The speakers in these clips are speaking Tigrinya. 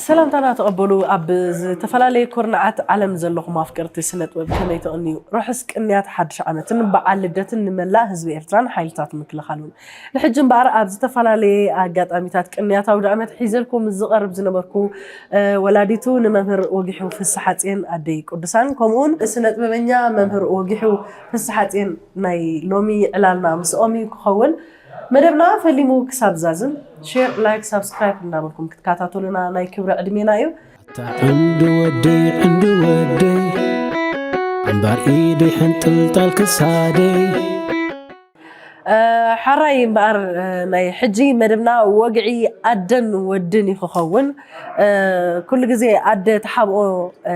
ሰላምታና ተቐበሉ። ኣብ ዝተፈላለየ ኩርናዓት ዓለም ዘለኹም ኣፍቀርቲ ስነ ጥበብ ከመይ ትቕንዩ? ርሑስ ቅንያት ሓድሽ ዓመትን በዓል ልደትን ንመላእ ህዝቢ ኤርትራን ሓይልታት ምክልኻሉን። ንሕጂ እምበኣር ኣብ ዝተፈላለየ ኣጋጣሚታት ቅንያት ኣውደ ዓመት ሒዘልኩም ዝቐርብ ዝነበርኩ፣ እ፣ ወላዲቱ ንመምህር ወጊሑ ፍስሓጽዮን ኣደይ ቅዱሳን፣ ከምኡውን ስነ ጥበበኛ መምህር ወጊሑ ፍስሓጽዮን ናይ ሎሚ ዕላልና ምስኦም እዩ ክኸውን። መደብና ፈሊሙ ክሳብ ዛዝም፣ ሼር፣ ላይክ፣ ሳብስክራይብ እናበልኩም ክትከታተሉና ናይ ክብሪ ዕድሜና እዩ። ኣታ ዕንዱ ወደይ፣ ዕንዱ ወደይ፣ ዓምባር ኢደይ ሕንጥልጣል ክሳደይ። እ፣ ሓራይ እምበኣር፣ እ፣ ናይ ሕጂ መደብና ወግዒ ኣደን ወድን እዩ ክኸውን። እ፣ ኩሉ ግዜ ኣደ ተሓብኦ፣ እ፣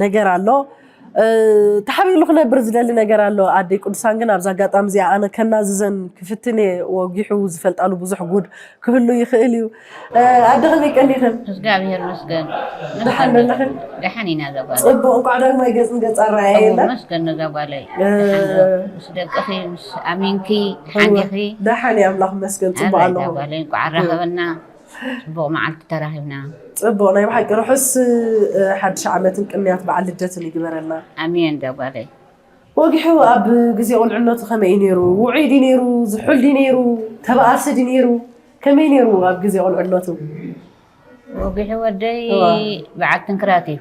ነገር ኣሎ። እ፣ ተሓቢእሉ ክነብር ዝደሊ ነገር ኣሎ። ኣደይ ቅዱሳን ግን ኣብዚ ኣጋጣሚ እዚኣ ኣነ ከናዝዘን ክፍትን እየ። ወጊሑ ዝፈልጣሉ ብዙሕ ጉድ ክህሉ ይኽእል እዩ። እ፣ ኣደ ከመይ ቀኒኽን? እግዚኣብሔር መስገን። ደሓን ኣለኽን? ደሓን ኢና እዛ ጓለይ። ጽቡቕ፣ እንኳዕ ዳግማይ ገጽ ንገጽ ኣረኣየና። መስገን ነዛ ጓለይ። እ፣ ደሓን ዶ? ምስ ደቅኺ፣ ምስ ኣሚንኪ፣ እወ፣ ሓንጊኺ። ደሓን እየ፣ ኣምላኽ መስገን፣ ጽቡቕ ኣላ እዛ ኣለኹ። ጓለይ፣ እንኳዕ ኣራኸበና። ጽቡቕ መዓልቲ ተራኺብና። ጽቡቕ፣ ናይ ብሓቂ ርሑስ፣ እ፣ ሓድሽ ዓመትን ቅንያት በዓል ልደትን ይግበረልና። ኣሜን፣ እዛ ጓለይ። ወጊሑ ኣብ ግዜ ቁልዕነቱ ከመይ እዩ ነይሩ? ውዑይ ድዩ ነይሩ? ዝሑል ድዩ ነይሩ? ተበኣሲ ድዩ ነይሩ? ከመይ ነይሩ ኣብ ግዜ ቁልዕነቱ? ወጊሑ ወደይ እዋ። በዓል ትንክራት እዩ።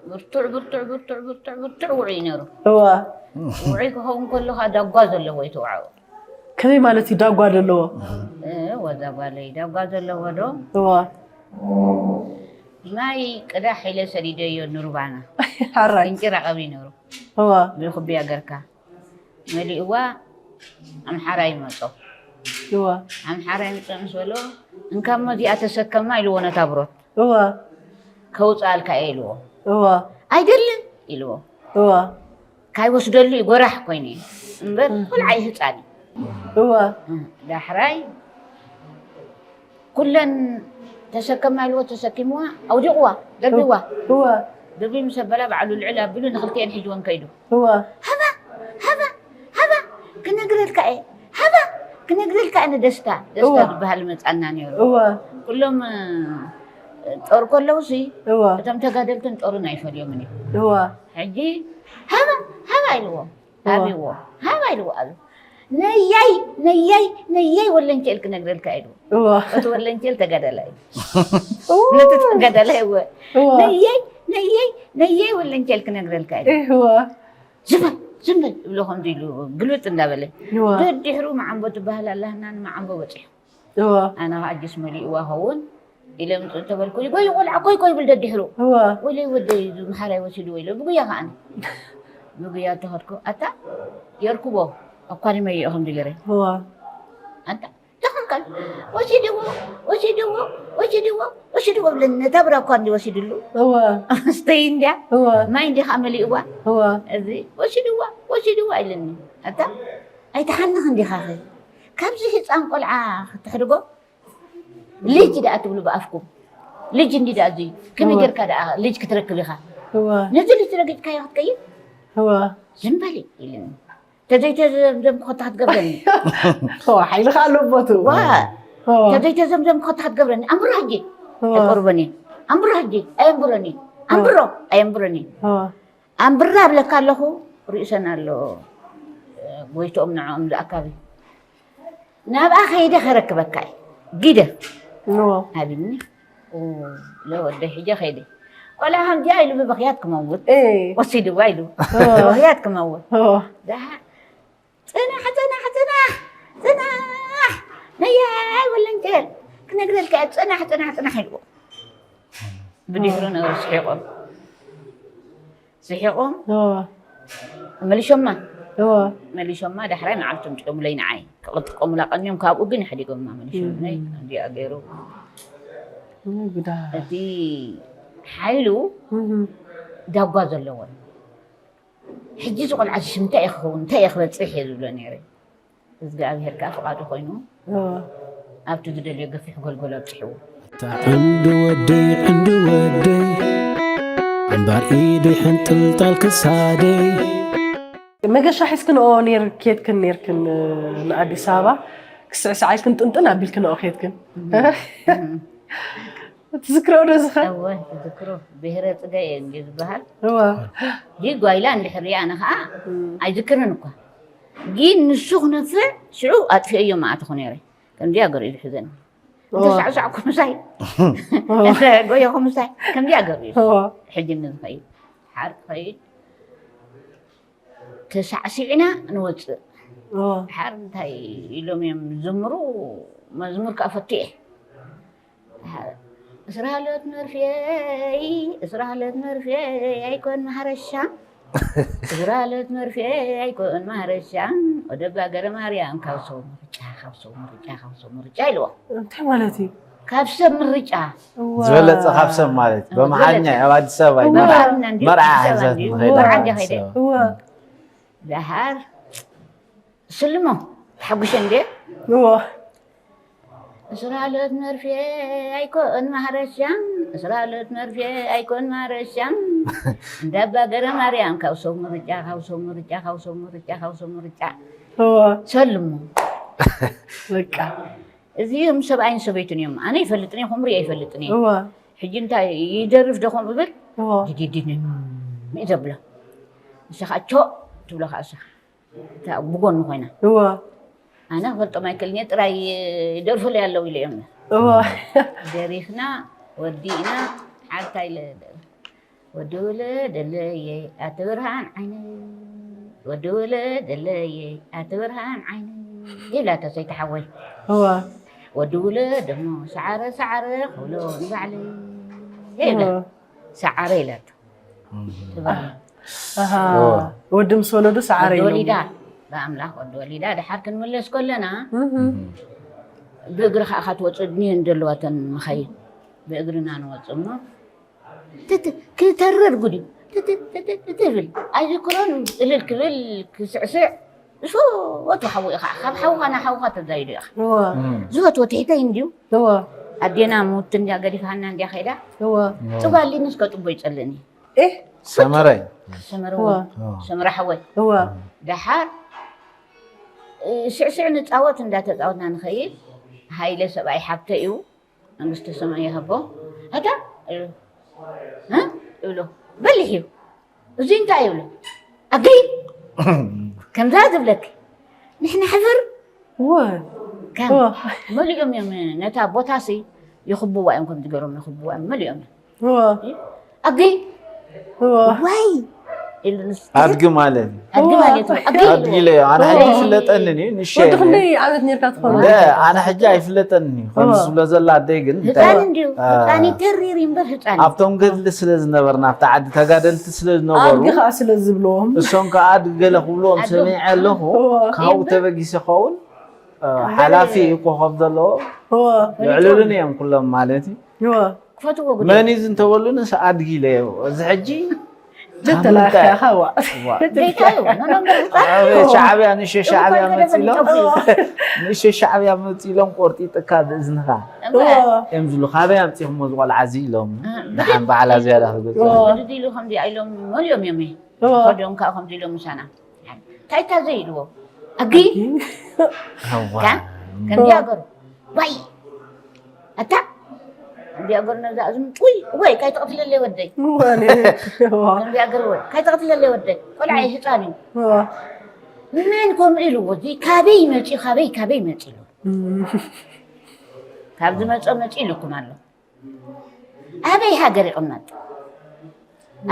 ብርቱዕ፣ ብርቱዕ፣ ብርቱዕ፣ ብርቱዕ፣ ብርቱዕ ውዑይ ነይሩ። እዋ። ውዑይ ክኸውን ከሎ ኸኣ ዳጓ ዘለዎ እዩ ተዋዕኦ። ከመይ ማለት እዩ ዳጓ ዘለዎ? እ፣ ወዛ ጓለይ፣ ዳጓ ዘለዎ ዶ? እዋ። ማይ ቅዳሕ ኢለ ሰዲደዮ ንሩባና። ሓራይ። ፍንጭር ኣቐቢ ነይሩ። እዋ። ብኹብያ ገርካ። መሊእዋ ኣምሓራይ መጾ። እዋ። ኣምሓራይ ምጸ ምስ በሎ፣ "እንካሞ እዚኣ ተሰከማ" ኢልዎ ነታ ብሮት። እዋ። "ከውጽኣልካ እየ" ኢልዎ። እዋ። "ኣይደልን" ኢልዎ። እዋ። "ካይወስደሉ እዩ፣ ጎራሕ ኮይኑ እዩ እምበር፣ እህ። ቆልዓ እዩ፣ ህጻን እዩ." እዋ። እ፣ ዳሕራይ ኩለን ተሰከማ ኢልዎ ተሰኪምዋ፣ ኣውዲቕዋ፣ ደርቢዋ። እዋ። ደርቢ ምስ ኣበላ ባዕሉ ልዕል ኣቢሉ ንኽልቲኤን ሒዝወን ከይዱ። እዋ። ሃባ፣ ሃባ፣ ሃባ፣ ክነግረልካ እየ። ሃባ፣ ክነግረልካ እየ ንደስታ። ደስታ እዋ። ዝበሃል መጻና ነይሩ። እዋ። ኩሎም፣ እ፣ ጦር ከለውሲ፣ እዋ። እቶም ተጋደልትን ጦርን ኣይፈልዮምን እዮም። እዋ። ሕጂ፣ ሃባ፣ ሃባ ኢልዎ። እዋ። ኣብዎ። ሃባ ኢልዎ፣ ኣብዎ። ነያይ፣ ነያይ፣ ነያይ ወለንቸል ክነግረልካ ኢልዎ። እዋ። እቲ ወለንቸል ተጋዳላይ እዩ። እዋ። ነቲ ተጋዳላይ እወ። እዋ። ነያይ፣ ነያይ፣ ነያይ ወለንቸል ክነግረልካ ኢልዎ። እዋ። ዝም በል፣ ዝም በል፣ ይብሎ ከምዚ ኢሉ ግልብጥ እንዳበለ። እዋ። ደድሕሩ መዓምቦ ትበሃል ኣላህና ንመዓምቦ በጺሑ። እዋ። ኣነ ኸዓ ጅስ መሊእዋ ኸውን ኢለ ምጽእ እንተበልኩ፣ ይጎዩ ቆልዓ ኮይ ኮይ ይብል ደድሕሩ። እዋ። ወይለይ ወደይ፣ እዚ መሓራይ ወሲድዎ ኢለ ብጉያ ኸዓ። ብጉያ እንተኸድኩ፣ ኣታ የርክቦ፣ ኣኳኒ መይኡ ከምዚ ገይረ። እዋ። ኣንታ፣ ተኸልከል፣ ወሲድዎ፣ ወሲድዎ፣ ወሲድዎ፣ ወሲድዎ ብለኒ፣ ነታ ብራ እኳ እንዲ ወሲድሉ። እዋ። መስተይ እንድያ፣ እዋ። ማይ እንዲ ኸዓ መሊእዋ። እዋ። እዚ፣ ወሲድዋ፣ ወሲድዋ ኢለኒ። ኣታ፣ ኣይትሓንኽ እንዲኻ ኸ? ካብዚ ህፃን ቆልዓ ክትሕድጎ ልጅ ደኣ ትብሉ ብኣፍኩም። ልጅ እንዲ ደኣ እዙይ። ከመይ እወ። ጌርካ ደኣ ልጅ ክትረክብ ኢኻ? እወ። ነዚ ልጅ ረጊጽካዮ ክትቀይር? እወ። ዝም በሊ ኢሉኒ። ተዘይተዘምዘምኩ ከታ ክትገብረኒ። እወ፣ ሓይልኻ ኣሎ ቦቱ። እወ። እወ። ተዘይተዘምዘምኩ ከታ ክትገብረኒ። ኣንብሮ ሕጂ። እወ። ኣይቆርበኒ። ኣንብሮ ሕጂ። ኣየንብረኒ። እወ። ኣንብሮ። ኣየንብረኒ። እወ። ኣንብራ እብለካ ኣለኹ። ርእሰን ኣሎ። ጎይትኦም ንዕኦም ዝኣካቢ። ናብኣ ከይደ ከረክበካ እየ። ግደ። እዎ። ሃብኒ። ኦ፣ ለወደይ ሕጂ ከይደ። ቆልዓ ከምዚኣ ኢሉ ብብኽያት ክመውት። ኤ። ወሲድዋ ኢሉ። እዎ። ብብኽያት ክመውት። እዎ። ደሓ-፣ ጽናሕ፣ ጽናሕ፣ ጽናሕ፣ ጽናሕ። ነያይ ወለንጀል። ክነግረልካ እየ። ጽናሕ፣ ጽናሕ፣ ጽናሕ ኢልዎ። ብድሕሩ ነበሩ ስሒቖም። ስሒቖም እዎ። መሊሾማ። እዎ። መሊሾማ ዳሕራይ መዓልቲ ምጽኦሙለይ ንዓይ። ክጥቀሙላ ቀንዮም ካብኡ ግን ሓዲጎማ መሊሾምለይ። እም። እንዲኣ ገይሩ። እም፣ ጉዳይ። እቲ ሓይሉ እም። ዳጓ ዘለዎን። ሕጂ እዚ ቆልዓ እዚ ሽም እንታይ እዩ ክኸውን? እንታይ እዩ ክበጽሕ እየ ዝብሎ ነይረ። እግዚኣብሔር ከኣ ፍቓዱ ኮይኑ እዎ። ኣብቲ ዝደልዮ ገፊሕ ጎልጎል ኣብጽሕዎ። እታ ዕንዱ ወደይ፣ ዕንዱ ወደይ፣ ዓምባር ኢደይ ሕንጥልጣል ክሳደይ። መገሻ ሒዝክንኦ ነይር-፣ ኬድክን ነይርክን ንኣዲስ ኣበባ፣ ክስዕስዓ ኢልክን ጥንጥን ኣቢልክንኦ ኬድክን። እም። እም። ትዝክሮ ዶ ዝኸ እወ ትዝክሮ። ብሄረ ፅገ እየ እንዲ ዝበሃል። እወ ይህ ጓይላ እንድሕር ሪኣ ኣነ ከዓ ኣይዝክርን እኳ። ግን ንሱ ክነፍዕ ሽዑ ኣጥፊኦዮ መዓት እኮ ነይረ። ከምዚኣ ገሩ እዩ ዝሕዘኒ። እንተ ሳዕሳዕኩ ምሳይ፣ እንተ ጎየኹ ምሳይ፣ ከምዚኣ ገሩ እዩ። እወ ሕጂ ንዝኸይድ ሓር ክኸይድ ተሳዕሲዕና ንወፅእ። እወ ሓር እንታይ ኢሎም እዮም ዝምሩ? መዝሙር ከዓ ፈቱ እየ። እስራለት መርፌይ እስራለት መርፌይ ኣይኮን ማሕረሻ እስራለት መርፌ ኣይኮን ማሕረሻ ወደባ ገረ ማርያም ካብ ሰው ምርጫ ካብ ሰው ምርጫ ካብ ሰው ምርጫ ኢልዎ። እንታይ ማለት እዩ? ካብ ሰብ ምርጫ እወ ዝበለፀ ካብ ሰብ ማለት በመሓኛ ኣብ ኣዲስ ኣበባ እዩ። በባህልና እንዲ መርዓ ሰብ ሒዛት እንዲ ንኸይድ መርዓ ኣብ እንዲ ኣዲስ ኸይደ ኣበባ። እወ ደሓር ስልሞ ተሓጉሸ እንዲ እወ እስራለት መርፌ ኣይኮን ማሕረሻ እስራለት መርፌ ኣይኮን ማሕረሻ እንዳባ ገረ ማርያም ካብ ሰው ምርጫ ካብ ሰው ምርጫ ካብ ሰው ምርጫ ካብ ሰው ምርጫ እወ ሰልሙ በቃ እዚኦም ሰብኣይን ሰበይትን እዮም። ኣነ ይፈልጥን እየ ከምኡ ሪኣ ይፈልጥን እየ። እወ ሕጂ እንታይ ይደርፍ ዶ ከምኡ ብል እወ ድድድን እዩ ዘብሎ። ንሳ ከዓ ቾ ትብሎ ከዓ እሳ እታ ብጎኑ ኮይና እወ ኣነ ክፈልጦም ኣይክእልን እየ ጥራይ ይደርፉለይ ኣለዉ ኢለ እዮም እወ ደሪፍና ወዲእና ሓርታ ኢለ ወዲ ውለደለየ ኣቲ ብርሃን ዓይነይ ወዲ ውለደለየ ኣቲ ብርሃን ዓይነይ ይብላቶ ሰይቲ ሓወይ እወ ወዲ ውለደሞ ሰዓረ ሰዓረ ክብሎ ንባዕለይ ይብላ እወ ሰዓረ ኢላቶ ትብርሃን ኣሃ ወዲ ምስ ወለዱ ሰዓረ ወዲ ኢሎም ወሊዳ ብኣምላኽ ወዲ ወሊዳ ድሓር ክንምለስ ከለና ብእግሪ ከዓ ካትወፅእ ድንየን ዘለዋተን መኻይን ብእግርና ንወፅእ እሞ ክትተርር ጉድ እዩ ትብል ኣይዝክሮን እልል ክብል ክስዕስዕ ዝፈትዎ ሓዊ እዩ ከዓ ካብ ሓውኻ ናብ ሓውኻ ተዛይዱ ኢኻ ዝፈትዎ ትሕተይ እንድዩ ኣዴና ምውት እንድያ ገዲፋና እንድያ ከይዳ ፅባሊኒ እስከ ጥቦ ይፀልእኒ ሰመረይ ሰመረ ሰመረ ሓወይ ደሓር ስዕስዕ ንፃወት እንዳተፃወትና ንኸይድ ሃይለ ሰብኣይ ሓብተ እዩ መንግስተ ሰማይ ይሃቦ ኣታ እብሎ በሊሕ እዩ እዚ እንታይ ይብሎ ኣገይ ከምዛ ዝብለክ ንሕና ሕፍር ከም መሊኦም እዮም ነታ ቦታሲ ይኽብዋ እዮም ከም ዝገሮም ይኽብዋ እዮም መሊኦም እዮም ኣገይ ወይ ኢሉ ንስ ኣድጊ ማለት እዩ። ኣድጊ ማለት እዩ ኣገይ ኣድጊ ኢለ ኣነ ሕጂ ይፍለጠንን እዩ ንሸ ወዲ ክንደይ ዓመት ነርካ ትኾኑ ኣነ ሕጂ ኣይፍለጠንን እዩ ከም ዝብሎ ዘላ ኣደይ ግን እንታይ ህፃን እንድዩ ህፃን ተሪር እምበር ህፃን እዩ ኣብቶም ገድሊ ስለ ዝነበርና ኣብቲ ዓዲ ተጋደልቲ ስለ ዝነበሩ ኣድጊ ከዓ ስለ ዝብልዎም እሶም ከዓ ኣድጊ ገለ ክብልዎም ኣድጊ ሰሚዐ ኣለኹ እወ። ካብኡ ተበጊሰ ኸውን ሓላፊ እዩ ኮኸብ ዘለዎ እወ የዕልሉን እዮም ኩሎም ማለት እዩ እወ ክፈትዎ ጉድ መን እዩ እንተበሉንስ ኣድጊ ኢለዮ እዚ ሕጂ ዝተላኸኻ ዋ ዘይታዩ ነኖም ኣበ ሻዕብያ ንሸ ሻዕብያ መፂሎም ንሸ ሻዕብያ መፂሎም ቆርጢጥካ ብእዝንኻ እዮም ዝብሉ ካበይ ኣምፂኹሞ ዝቆልዓ እዚ ኢሎም ደሓን በዓላ ዝያዳ ክገዝኦ ወድድ ኢሉ ከምዚ ኢሎም መሊኦም እዮም ከዶም ከዓ ከምዚ ኢሎም ምሳና እንታይ ታዘ ኢልዎ ኣጊ እዋ ከምዚ ኣገሩ ዋይ ኣታ ከምዚ ኣገሩ ነዛ እዝኑ ጡይ ወይ ካይትቐትለለይ ወደይ ከምዚ ኣገሩ ወይ ካይትቐትለለይ ወደይ ቆልዓ ህፃን እዩ መን ከምኡ ኢልዎ እዚ ካበይ መፂኡ ካበይ ካበይ መፂ ኢሉ ካብ ዝመፀ መፂ ኢልኩም ኣሎ ኣበይ ሃገር ይቕመጥ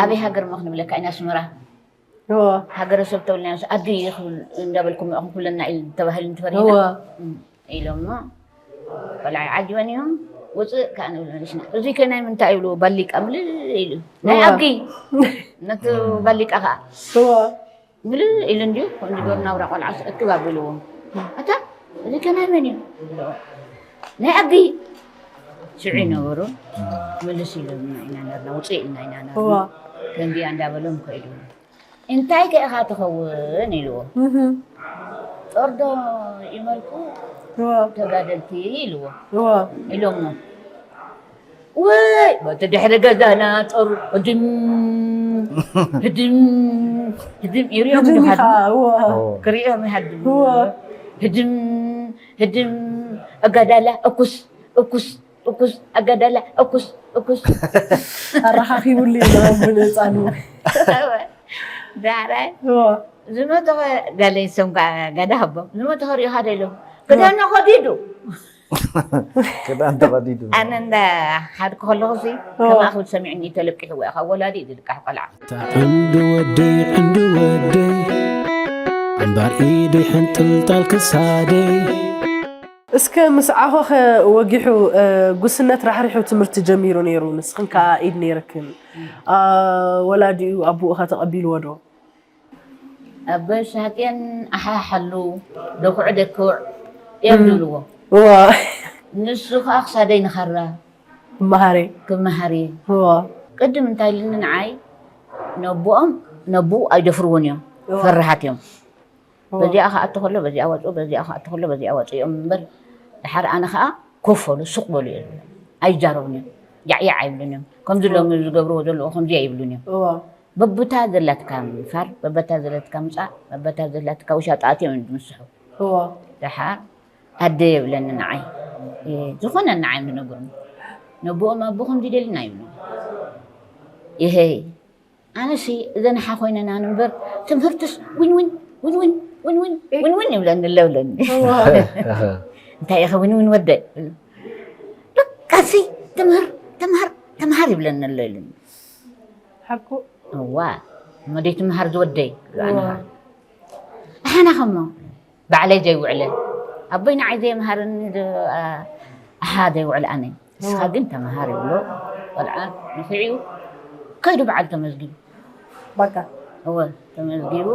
ኣበይ ሃገር ሞ ክንብለካ ኢና ኣስመራ ሃገረሰብ ተብልና ኣድጊ እንዳበልኩም ኢኹም ኩለና ኢል ተባሂሉ እንትፈሪና ኢሎሞ ቆልዓ ዓጅበን እዮም ውፅእ ከዓ ንብሎ ንስና እዚ ከ ናይ ምንታይ ይብሉ ባሊቃ ምልእ ኢሉ ናይ ኣድጊ ነቲ ባሊቃ ከዓ ምልእ ኢሉ እንድዩ ከምዚ ገሩ ናብራ ቆልዓ እክብ ኣቢልዎ ኣታ እዚ ከ ናይ መን እዩ ናይ ኣድጊ ሽዑ ይነበሩ ምልስ ኢሎምና ኢና ነርና ውፅእ ኢልና ኢና ነርና ከምዚኣ እንዳበሎም ከይዱ እንታይ ከ ኢኻ ትኸውን ኢልዎ ጦርዶ ይመልኩ ተጋደልቲ ኢልዎ ኢሎሞ ወይ በቲ ድሕሪ ገዛና ጦር ህድም ህድም ህድም ይሪኦም ክሪኦም ይሃድም ህድም ህድም ኣጋዳላ እኩስ እኩስ እኩስ ኣጋዳላ እኩስ እኩስ ኣረኻኺቡሉ እዩ ንቐንቡ ንህፃኑ ዳሕራይ እዎ ዝመተኸ ገለ ይሰምካ ገዳ ሃቦም ዝመተኸ ሪኢኻ ዶ ኢሎም ክዳና ከዲዱ ክዳን ተቐዲዱ ኣነ እንዳ ሓድኩ ከለኹ ሲ ከማእኹ ሰሚዕኒ ተለቂሕዎ ኢኻ ወላዲ እዩ ዝልቃሕ ቆልዓ ዕንዲ ወደይ ዕንዲ ወደይ ኣምባር ኢደይ ሕንጥልጣል ክሳደይ እስከ ምስ ዓኾኸ ወጊሑ ጉስነት ራሕሪሑ ትምህርቲ ጀሚሩ ነይሩ ንስኽን ከዓ ኢድ ነይርክን ወላዲኡ ኣቦኡኸ ተቐቢልዎ ዶ ኣበ ሳቄን ኣሓሓሉ ደኩዕ ደኩዕ እዮም ዝብልዎ እዋ ንሱ ከዓ ክሳደይ ንኸራ መሃሪ ክመሃር እዩ እዋ ቅድም እንታይ ኢልኒ ንዓይ ነቦኦም ነቦኡ ኣይደፍርዎን እዮም ፈራሃት እዮም በዚኣ ከኣቱ ከሎ በዚኣ ወፅኡ በዚኣ ከኣቱ ከሎ በዚኣ ወፅኡ እዮም እምበር ድሓር ኣነ ከዓ ኮፍ በሉ ሱቅ በሉ እዮም ኣይዛረቡን እዮም ያዕያዕ ኣይብሉን እዮም ከምዚ ሎሚ ዝገብርዎ ዘለዉ ከምዚ ኣይብሉን እዮም እዋ በብታ ዘላትካ ምፋር በበታ ዘላትካ ምፃእ በበታ ዘላትካ ውሻጣ ኣትዮም ዝምስሑ እዋ ደሓር ኣደ የብለኒ ንዓይ ዝኾነ ንዓይ ምነግሮም ነብኦም ኣቦ ከምዚ ደልና ይብሉ ይሀ ኣነሲ እዘን ሓ ኮይነና ንበር ትምህርትስ ዊንዊን ዊንዊን ዊንዊን ዊንዊን ይብለኒ ኣለብለኒ እንታይ ኢኸ ዊንዊን ወደ በቃሲ ትምህር ተምሃር ተምሃር ይብለኒ ኣሎ ኢሉኒ ሓቁ እዋ እሞ ደይ ትምሃር ዝወደይ ኣነኻ ኣሓና ከሞ ባዕለይ ዘይውዕለ ኣቦይ ንዓይ ዘይምሃረኒ ኣሓ ዘይውዕል ኣነ ንስኻ ግን ተምሃር ይብሎ ቆልዓ ንፍዒኡ ከይዱ በዓል ተመዝጊቡ በቃ እወ ተመዝጊቡ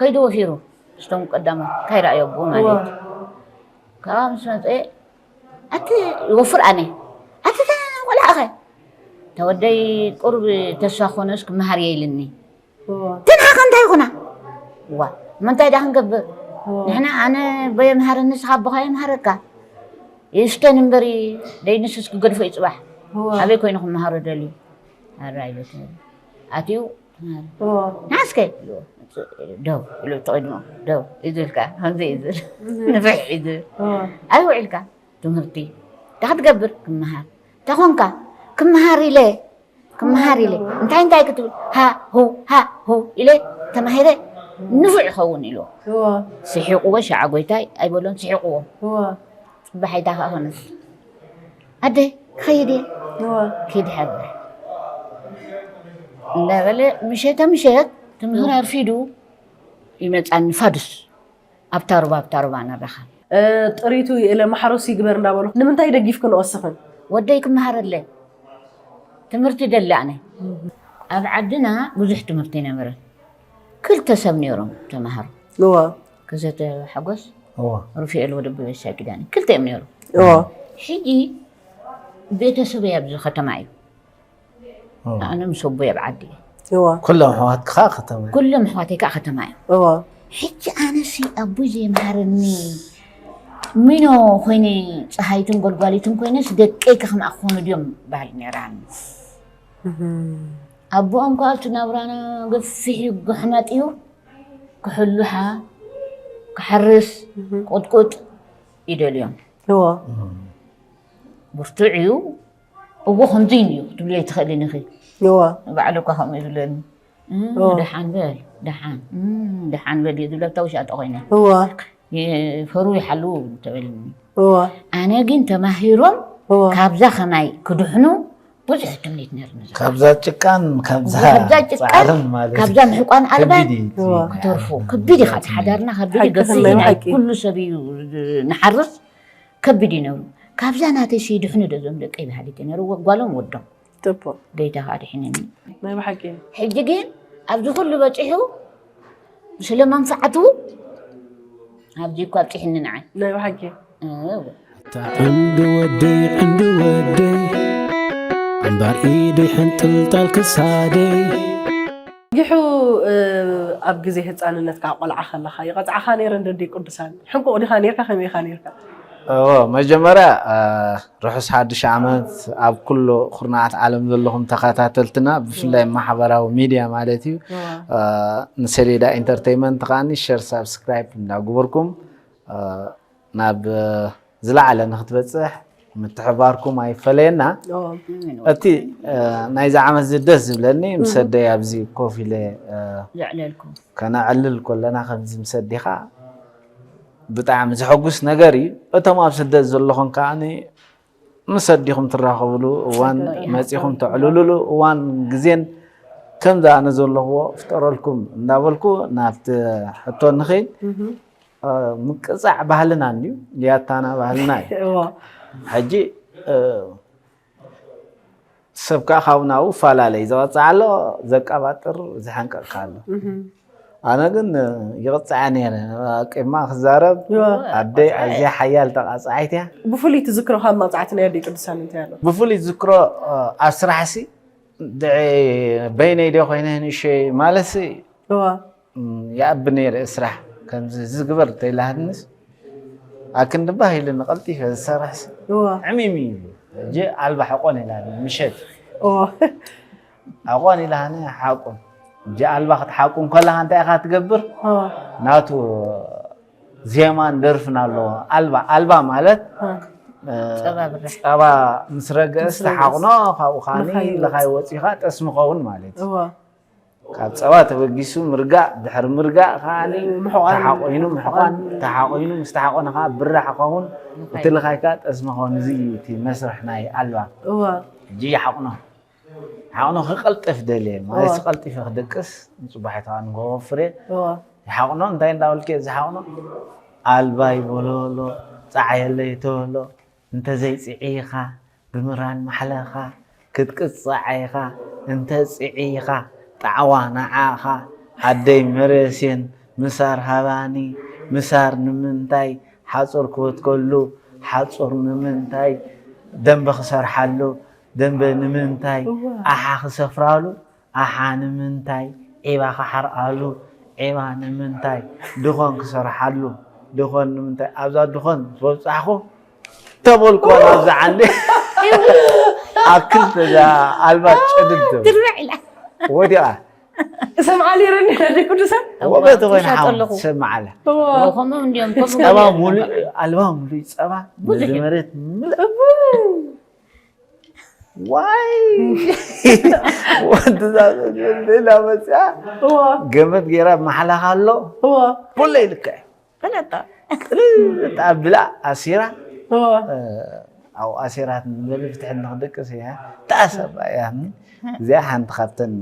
ከይዱ ወፊሩ ስቶም ቀዳማ ካይረኣዮ ኣቦ ማለት ካብኣ ምስ መፀ ኣቲ ይወፍር ኣነ ኣቲ ቆልዓ ኸ ተወደይ ቁርብ ተስፋ ኮነስ ክመሃር የይልኒ ትንሓኸ እንታይ ይኹና ዋ ምንታይ ዳ ክንገብር ንሕና ኣነ በየምሃረኒ ንስኻ ኣቦኻ የምሃረካ ይስተን እምበሪ ደይንስስ ክገድፎ እዩ ፅባሕ ኣበይ ኮይኑ ክመሃሮ ደልዩ ኣራይ ቤት ኣትዩ ናስከ ደው ኢሉ ተቐድሞ ደው ይዝልካ ከምዚ ይዝል ንፍሕ ይዝል ኣይውዕልካ ትምህርቲ እንታይ ክትገብር ክመሃር እንታይ ኮንካ ክመሃር ኢለ ክመሃር ኢለ እንታይ እንታይ ክትብል ሃ ሁ ሃ ሁ ኢለ ተማሂረ ንፉዕ ይኸውን ኢልዎ ስሒቕዎ ሸዓ ጎይታይ ኣይበሎን ስሒቕዎ ፅባሕ ኣይታ ከዓ ኮነስ ኣደ ክኸይድ እየ ኪድ ሓብረ እንዳበለ ምሸተ ምሸት ትምህር ኣርፊዱ ይመፃኒ ፋዱስ ኣብታ ሩባ ኣብታ ሩባ ንራኸብ ጥሪቱ ይእለ ማሕረሱ ይግበር እንዳበሉ ንምንታይ ደጊፍክን ወስኽን ወደይ ክመሃረለ ትምህርቲ ደሊ ኣነ ኣብ ዓድና ብዙሕ ትምህርቲ ይነበረ ክልተ ሰብ ነይሮም ተምሃሩ እዋ ከዘተ ሓጎስ እዋ ሩፊኤል ወደበ በሻ ኪዳነ ክልተ እዮም ነይሩ እዋ ሕጂ ቤተሰበይ ኣብዚ ከተማ እዩ ኣነ ምስ ኣቦይ ኣብ ዓዲ እየ እዋ ኩሎም ኣሕዋትካ ከተማ ኩሎም ኣሕዋተይ ከዓ ከተማ እዮም እዋ ሕጂ ኣነሲ ኣቦይ ዘይምሃረኒ ሚኖ ኮይነ ፀሃይትን ጎልጓሊትን ኮይነስ ደቀይ ከ ከምኣ ክኾኑ ድዮም በሃል ነይራኒ ኣቦኦም ከዓ እቲ ናብራና ገፊሕ እዩ ጉሕመጥ እዩ ክሕሉሓ ክሓርስ ቁጥቁጥ ይደልዮም እዋ ብርቱዕ እዩ እዎ ከምዚ እዩ ክትብልዮ ኣይትኽእልን ኢኺ እዋ ባዕሉ እኳ ከምኡ ይብለኒ ደሓን በል ደሓን ደሓን በል እዩ ዝብለታ ውሻጠ ኮይነ እዋ ፈሩ ይሓልው ተበልኒ እዋ ኣነ ግን ተማሂሮም እዋ ካብዛ ከማይ ክድሕኑ ብዙሕ ትምኒት ነርኒ ካብዛ ጭቃን ካብዛ ካብዛ ጭቃን ፃዕርን ማለት ካብዛ ምሕቋን ኣልባን ከቢድ እዩ። እዋ ክተርፉ ከቢድ እዩ ካብ ሓዳርና ከቢድ እዩ ሓቂ ገፊሕ ናይ ናይ ሓቂ። ኩሉ ሰብ እዩ ንሓርስ ከቢድ እዩ ነብሩ ካብዛ ናተይ ሲድሕኑ ደዞም ደቀይ በሃሊት ነሩ ጓሎም ወዶም ጥቡቅ ገይታ ከዓ ድሕንኒ ናይ ብሓቂ ሕጂ ግን ኣብዚ ኩሉ በፂሑ ስለ መንፈዓቱ ኣብዚ እኳ ኣብፂሕኒ ንዓይ ናይ ብሓቂ እው። እታ ዕንዲ ወደይ ዕንዲ ወደይ ኣምባር ኢደይ ሕንጥልጣል ክሳደይ ጊሑ ኣብ ግዜ ህፃንነትካ ቆልዓ ከለካ ይቐፅዓካ ነይረ እንደ ደይ ቅዱሳን ሕንቁቕ ዲኻ ነርካ ከመይ ኢኻ ነርካ እዎ መጀመርያ ርሑስ ሓድሽ ዓመት ኣብ ኩሉ ኩርናዓት ዓለም ዘለኹም ተኸታተልትና ብፍላይ ማሕበራዊ ሚድያ ማለት እዩ ንሰሌዳ ኢንተርቴይመንት ከዓኒ ሸር ሳብስክራይብ እንዳግበርኩም ናብ ዝለዓለ ንክትበፅሕ ምትሕባርኩም ኣይፈለየና። እቲ ናይዚ ዓመት እዚ ደስ ዝብለኒ ምስ ኣደይ ኣብዚ ኮፍ ኢለ ዘዕለልኩም ከነዕልል ከለና ከምዚ ምስ ኣዴኻ ብጣዕሚ ዘሐጉስ ነገር እዩ። እቶም ኣብ ስደት ዘለኹም ከዓ ምስ ኣዴኹም ትራኸብሉ እዋን መፂኹም ተዕልሉሉ እዋን ግዜን ከምዚ ኣነ ዘለኽዎ ፍጠረልኩም እንዳበልኩ ናብቲ ሕቶ ንኽእል። ምቅፃዕ ባህልና እንድዩ፣ ያታና ባህልና እዩ። ሕጂ ሰብ ከዓ ካብ ናብኡ ፈላለይ ዘቐፅዕ ኣሎ፣ ዘቀባጥር ዝሓንቀቕካ ኣሎ። ኣነ ግን ይቕፅዐ ነይረ። ኣቂማ ክዛረብ ኣደይ ኣዝያ ሓያል ተቓፅዓይት እያ። ብፍሉይ ትዝክሮ ካብ መቕፃዕቲ ናይ ኣደይ ቅዱሳን እንታይ ኣሎ? ብፍሉይ ዝክሮ ኣብ ስራሕሲ በይነይ ዶ ኮይነ ንእሸይ ማለትሲ እዋ ይኣቢ ነይረ ስራሕ ከምዚ ዝግበር ተይላሃንስ ኣክንዲ ባህ ኢሉ ንቐልጢፈ ዝሰርሕሲ እዋ ዕሚም እዩ። ሕጂ ኣልባ ሕቆን ኢላ ምሸት እዋ ሕቆን ኢላሃኒ ሓቁን። ሕጂ ኣልባ ክትሓቁን ከለኻ እንታይ ኢኻ ትገብር? እዋ ናቱ ዜማን ደርፍን ኣለዎ። ኣልባ ኣልባ ማለት እዋ እ፣ ጸባ ብራሕ። ጸባ ምስ ረገስ ምስ ረገስ። ተሓቕኖ ካብኡ ከዓኒ ልኻይ ወፂ። ልኻይ ወፂኻ ጠስሚ ኸውን ማለት እዩ። እዋ ካብ ጸባ ተበጊሱ ምርጋእ ድሕሪ ምርጋእ ከዓኒ ምሕቋን። ተሓቆይኑ ምሕቋን ተሓቆይኑ ምስ ተሓቆነ ከዓ ብራሕ ኸውን እቲ ልኻይ ከዓ ጠስሚ ኸውን። እዚ እዩ እቲ መስርሕ ናይ ኣልባ። እዋ ሕጂ ይሓቕኖ ሓቕኖ ክቐልጥፍ ደልየ ማለት እዋ። ቀልጢፈ ክደቅስ ንፅባሒት ከዓ ንጎወፍር እየ። እዋ ይሓቕኖ እንታይ እንዳበልክ ዝሓቕኖ ኣልባ ይበሎ ኣሎ ፃዓየለ ይተበሎ እንተዘይፅዒኻ ብምራን ማሕለኻ ክትቅፃዕ ኢኻ እንተፅዒኻ ጣዕዋ ንዓኻ ኣደይ መረስየን ምሳር ሃባኒ ምሳር ንምንታይ ሓፁር ክወትከሉ ሓፁር ንምንታይ ደንበ ክሰርሓሉ ደንበ ንምንታይ ኣሓ ክሰፍራሉ ኣሓ ንምንታይ ዒባ ክሓርኣሉ ዒባ ንምንታይ ድኾን ክሰርሓሉ ድኾን ንምንታይ ኣብዛ ድኾን ዝበብፃሕኹ ተበልኩዋ ናብዛ ዓንዲ ኣብ ክልተ እዛ ኣልባ ጭድድ ትብል። ትርብዕ ኢላ ወዲቓ ሰምዓ ነይረኒ ናይ ቅዱሳን ወበቲ ኮይነ ትሻጠለኹ። ሓው ሰማዓላ እዋ ከምኦም እንዲዮም ከምኡ ፀባ ገይሮም ሙሉእ ይኾኑ። ኣልባ ሙሉእ ፀባ ብዙሕ ነዚ እዩ። መሬት ምልእ ዋይ ወንትዛ ሌላ መፅያ እዋ ገመድ ገይራ መሓላኻ ኣሎ እዋ ኩለይ ልክዕ ፈለጣ ብላ ኣሲራ እዋ ኣብኡ ኣሲራት ንበሊ ፍትሒ ንክደቅስ እያ ተኣሰባ እያ እዚኣ ሓንቲ ካብተን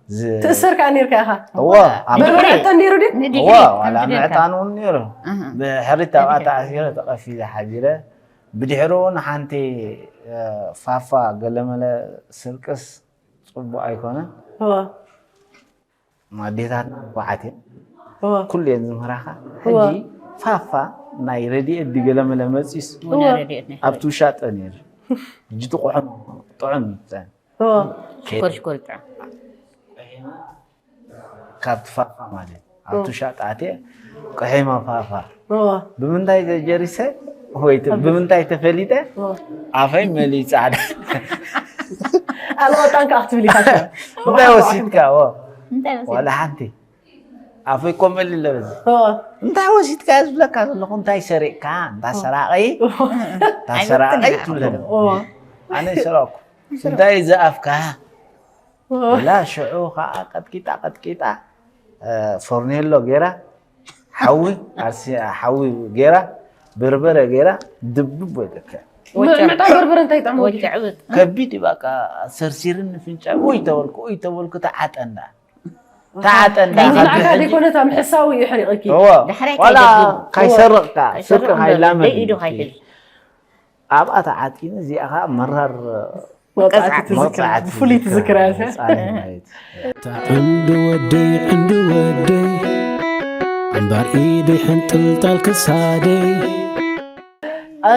ዝ- ትእሰር ከዓ ነርካ ኢኻ እዎ ኣብ በርበረ ሕጠን ነይሩ ድዩ ንድሕሪት እዎ ከም ዋላ ትደልካ። ምዕጣን እውን ነይሩ ኣሃ። ብሕሪት ኣብኣ ተኣሲረ ተቐፊለ ሓዲረ ብድሕሪኡ ንሓንቲ እ፣ ፋፋ ገለመለ ስርቅስ ፅቡቅ ኣይኮነን እዋ ኣዴታትና ንፉዓት እየን እዋ ኩሉ እየን ዝምህራኻ ሕጂ እዋ። ፋፋ ናይ ረድኤት ድገለመለ መፂስ ወላ ረድኤት ናይ ኣብቲ ውሻጠ ነይሩ ሕጂ ጥቁዕም ጥዑም ይብፀን እዋ ሽኮር ሽኮር ይጥዕም ካብቲ ፋፋ ማለት ኣብቲ ውሻጠ ኣትየ ቅሒማ ፋፋ እዋ ብምንታይ ተጀሪሰ ወይ ተ- ብምንታይ ተፈሊጠ እዋ ኣፈይ መሊ ፃዕዳ ኣልወጣን ከዓ ክትብል ኢኻ እንታይ ወሲድካ ዎ እንታይ መሲሉ? ዋላ ሓንቲ ኣፈይ ኮመሊ ለበዚ እዋ እንታይ ወሲድካ ዝብለካ ዘለኹ እንታይ ሰሪቕካ እንዳ ሰራቂ እንዳ ሰራቂ ትብለኒ እዋ ኣነ ሰራቅኩ እንታይ ዝኣፍካ እዋ ላ ሽዑ ከዓ ቀጥቂጣ ቀጥቂጣ እ፣ ፎርኔሎ ገይራ ሓዊ ኣርሲ ሓዊ ገይራ በርበረ ገይራ ድብብ ወይለከ ምዕጣ በርበረ እንታይ ይጥዕሞ ወዲ ዕብጥ ከቢድ እዩ በቃ ሰርሲርን ፍንጫ ውይ ተበልኩ ውይ ተበልኩ ተዓጠ እንዳ ተዓጠ እንዳ ንዓካ ካብ ሕጂ- ዘይኮነ እታ ምሕሳዊ እዩ ሕሪቐኪ እዎ ዳሕራይ ዋላ ከይደግም። ካይሰርቕ ካ ካይሰርቕ ስርቂ እምበር ካይላመድ በኢዱ ካይከይድ። ኣብኣ ተዓጢኑ እዚኣ ከዓ መራር መቕፃዕቲ ትዝክር መቕፃዕቲ ብፍሉይ ትዝክር እያ መቕፃዕቲ ማለት እዩ። ዕንዲ ወደይ ዕንዲ ወደይ ኣምባር ኢደይ ሕንጥልጣል ክሳደይ እ፣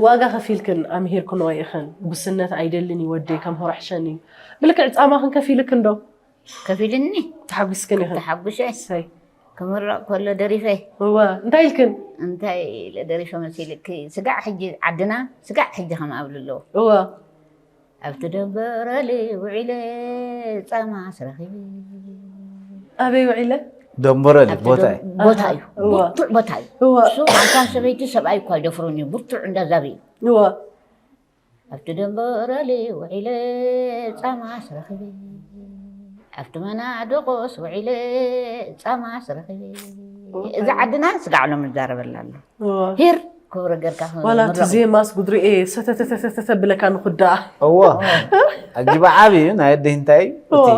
ዋጋ ከፊልክን ኣምሂርክንኦ ኢኽን ጉስነት ኣይደልን እዩ ወደይ ከም ሆረሕሸን እዩ ብልክዕ ፃማኽን ከፊልክን ዶ ከፊልኒ ተሓጒስክን ኢኽን ተሓጉሸ እሰይ ክምረቕ ከሎ ደሪፈ እዋ እንታይ ኢልክን እንታይ ኢለ ደሪፈ መሲልክ ስጋዕ ሕጂ ዓድና ስጋዕ ሕጂ ከም ኣብሉ ኣለዎ እዋ ኣብቲ ደንበረሊ ውዒለ ጻማ ስረኺበ ኣበይ ውዒለ ደንበረሊ ኣብቲ ቦታ ደን- እዩ። ቦታ እዩ። እወ። ብርቱዕ ቦታ እዩ። እወ። እሱ ሓንሳብ ሰበይቲ ሰብኣይ እኳ ይደፍሮን እዩ። ብርቱዕ እንዳዛብ እዩ። እወ ኣብቲ ደንበረሊ ውዒለ ጻማስ ረኺበ፣ ኣብቲ መናድቆስ ውዒለ ጻማስ ረኺበ። እዚ ዓድና ስጋዕ ሎም ንዛረበላ ኣሎ። እወ ሂር ክብሪ ገርካ ዋላ እቲ ዜማስ ጉድሪኤ ሰተተተተተ ብለካ ንኹዳኣ እዎ ኣጅባ ዓብዩ ናይ ኣደይ እንታይ እዩ? እቲ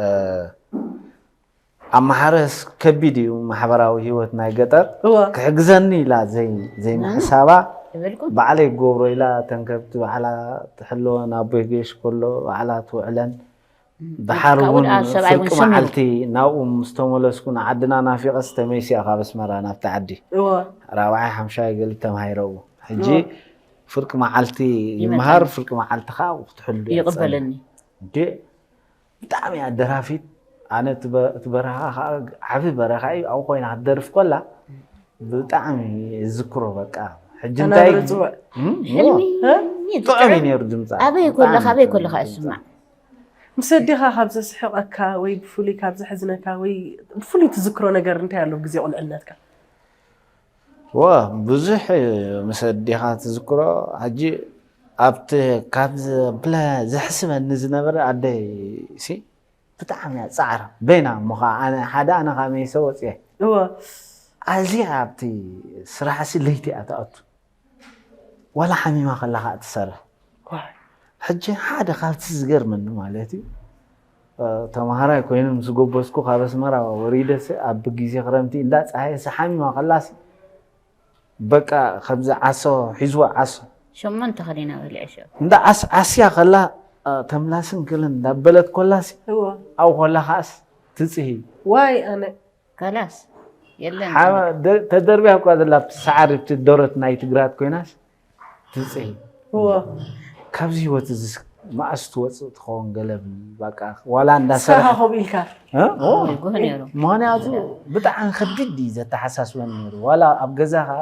እ፣ ኣብ ማሕረስ ከቢድ እዩ ማሕበራዊ ህይወት ናይ ገጠር እወ ክሕግዘኒ ኢላ ዘይ- ዘይምሕሳባ ይበልኩም ባዕለይ ክገብሮ ኢላ ተንከብቲ ባዕላ ትሕልወን ኣቦይ ገሽ ከሎ ባዕላ ትውዕለን ድሓር ካብኡ እውን ደኣ ሰብኣይ እውን ፍርቂ ስም መዓልቲ ናብኡ ምስ ተመለስኩ ንዓድና ናፊቐስ ተመይሲኣ ካብ ኣስመራ ናብቲ ዓዲ እወ ራብዓይ ሓምሻይ ገሊ ተማሂረዎ ሕጂ እወ። ፍርቂ መዓልቲ ይምሃር ፍርቂ መዓልቲ ከዓ ክትሕሉ እየ ዝጸንሕ። ይቕበለኒ እንዴ ብጣዕሚ እያ ደራፊት ኣነ እቲ በ- እቲ በረኻ ከዓ ዓብ በረኻ እዩ ኣብኡ ኮይና ክትደርፍ ኮላ ብጣዕሚ ዝክሮ በቃ ሕጂ እንታይ ተናብረ ፅውዕ እም? ሕልሚ ጥዑም እዩ ነይሩ ድምፃ ኣበይ ኮለኻ ኣበይ ኮለኻ እስማዕ ምስ ኣዴኻ ካብ ዘስሕቐካ ወይ ብፍሉይ ካብ ዘሕዝነካ ወይ ብፍሉይ ትዝክሮ ነገር እንታይ ኣሎ ግዜ ቁልዕነትካ ዋ ብዙሕ ምስ ኣዴኻ ትዝክሮ ሕጂ ኣብቲ ካብ ብለ ዘሕስበኒ ዝነበረ ኣደይ ሲ ብጣዕሚ እያ ፃዕራ በይና እሞ ከዓ ኣነ ሓደ ኣነ ካብ መይሰ ወፅየ እወ ኣዝያ ኣብቲ ስራሕ ሲ ለይቲ እያ ትኣቱ ዋላ ሓሚማ ከላ ከዓ ትሰርሕ ሕጂ ሓደ ካብቲ ዝገርመኒ ማለት እዩ ተምሃራይ ኮይኑ ምስ ጎበዝኩ ካብ ኣስመራ ወሪደሲ ኣብ ግዜ ክረምቲ እንዳ ፀሃየ ሓሚማ ከላሲ በቃ ከምዚ ዓሶ ሒዝዋ ዓሶ ሸሞንተ ከሊና በሊዐ ሸ እንዳ ዓስ ዓስያ ከላ ተምላስን ክልን እንዳበለት ኮላሲ እዎ ኣብ ኮላ ከዓስ ትፅሂ ዋይ ኣነ ከላስ የለን ሓመ- ደ- ተደርቢያ እኳ ዘላ ኣብቲ ሰዓሪ ኣብቲ ደረት ናይ ትግራት ኮይናስ ትፅሂ እዎ ካብዚ ህይወት እዚ መኣስ ትወፅእ ትኸውን ገለ ብል በቃ ዋላ እንዳሰራ ስራኻ ከምኡ ኢልካ እ? ኦ፣ ይጉህ ነይሩ ምክንያቱ ብጣዕሚ ከቢድ እዩ ዘተሓሳስበን ነይሩ ዋላ ኣብ ገዛ ከዓ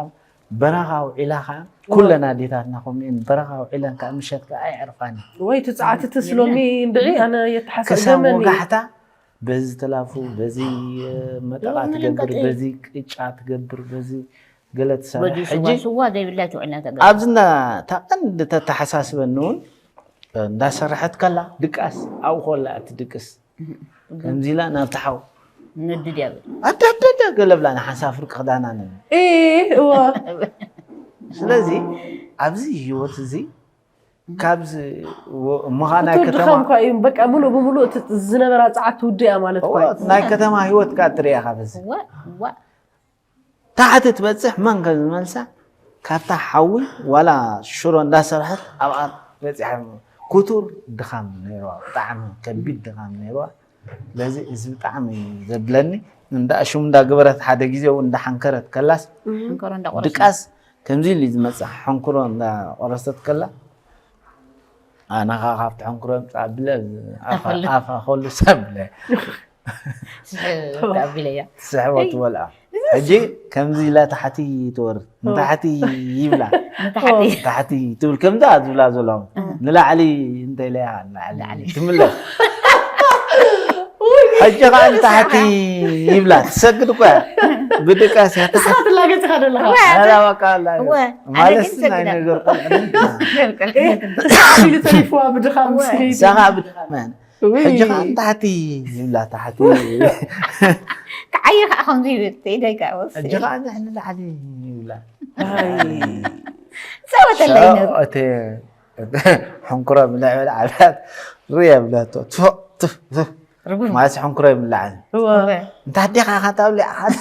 በረኻ ውዒላ ከዓ ኩለን ኣዴታትና ከምኡን በረኻ ውዒለን ከዓ ምሸት ከዓ ኣይዕርፋን እዩ ወይ ትፅዓትቲ ስሎሚ እንድዒ ኣነ የተሓሳስበኒ ክሳብ ወጋሕታ በዚ ተላፉ በዚ መጠቓ የወንን ትገብር ቀጥል። በዚ ቅጫ ትገብር በዚ ገለ ትሰርሕ በዚ ስዋ ሕጂ ስዋ ዘይብላ ትውዕልና ተገ ኣብዚ እንዳ እታ ቀንዲ ተተሓሳስበኒ እውን እንዳሰረሐት ከላ ድቃስ ኣብኡ ከላ እቲ ድቅስ ከምዚ ኢላ ናብቲ ሓው ንድድ ያብል ኣዳዳዳ ገለብላ ንሓንሳብ ፍርቂ ክዳና ነ እ እዎ ስለዚ ኣብዚ ህይወት እዚ ካብዚ ወ- ምዃ ናይ ክትወድኻ ከተማ እንኳ እዩ በቃ ሙሉእ ብሙሉእ እቲ ዝነበራ ፀዓት ትውድእ እያ ማለት እኳ እዩ ናይ ከተማ ህይወት ካ ትሪያ ካብ እዚ ዋ ዋ ታሕቲ ትበፅሕ መን ከም ዝመልሳ ካብታ ሓዊ ዋላ ሽሮ እንዳሰርሐት ኣብኣ በፂሓ ክቱር ድኻም ነይርዋ ብጣዕሚ ከቢድ ድኻም ነይርዋ ስለዚ እዚ ብጣዕሚ ዘብለኒ እንዳ ሽሙ እንዳገበረት ሓደ ግዜ እውን እንዳሓንከረት ከላስ እንከሮ እንዳቆረስ ድቃስ ከምዚ ኢሉ እዩ ዝመፅእ ሕንኩሮ እንዳቆረሰት ከላ ኣነ ከዓ ካብቲ ሕንኩሮ ምፃ ብለ ኣፋ- ኣፋ ከሉ ሰብለ ተቢለያ ትስሕቦ ትበልዓ ሕጂ ከምዚ ኢላ ታሕቲ ትወርድ ንታሕቲ ይብላ ንታሕቲ ታሕቲ ትብል ከምዛ ዝብላ ዘለኹም ንላዕሊ እንተኢለያ ንላዕሊ ትምለስ ሕጂ ከዓ ንታሕቲ ይብላ ትሰግድ እኮ እያ ብድቃስ እያ ታሕቲ ትላገፅኻ ዘለኻ ኧረ በቃ ኣላ እዩ። እወ፣ ኣነ ማለት ግን ናይ ሰግዳ። ነገር ቆልዕነት ኢሉ ተሪፍዋ ብድኻም ስከይድ እዛ ከዓ ብድኻም ሕጂ ከዓ ንታሕቲ ይብላ ታሕቲ ክዓየ ከዓ ከምዚ ይብል ተኢደይ ከዓ ወስ ሕጂ ከዓ ንሕኒ ላዕሊ ይብላ ሰወተለይ ነሩ እቲ ሕንኩሮ ብልዕብል ዓብያት ርየ ብለቶ ርጉም ማለት ሕንኩሮ ይብላዕን እወ እንታይ ኣዴኻ ኢኻ ታብሊ ዓሓት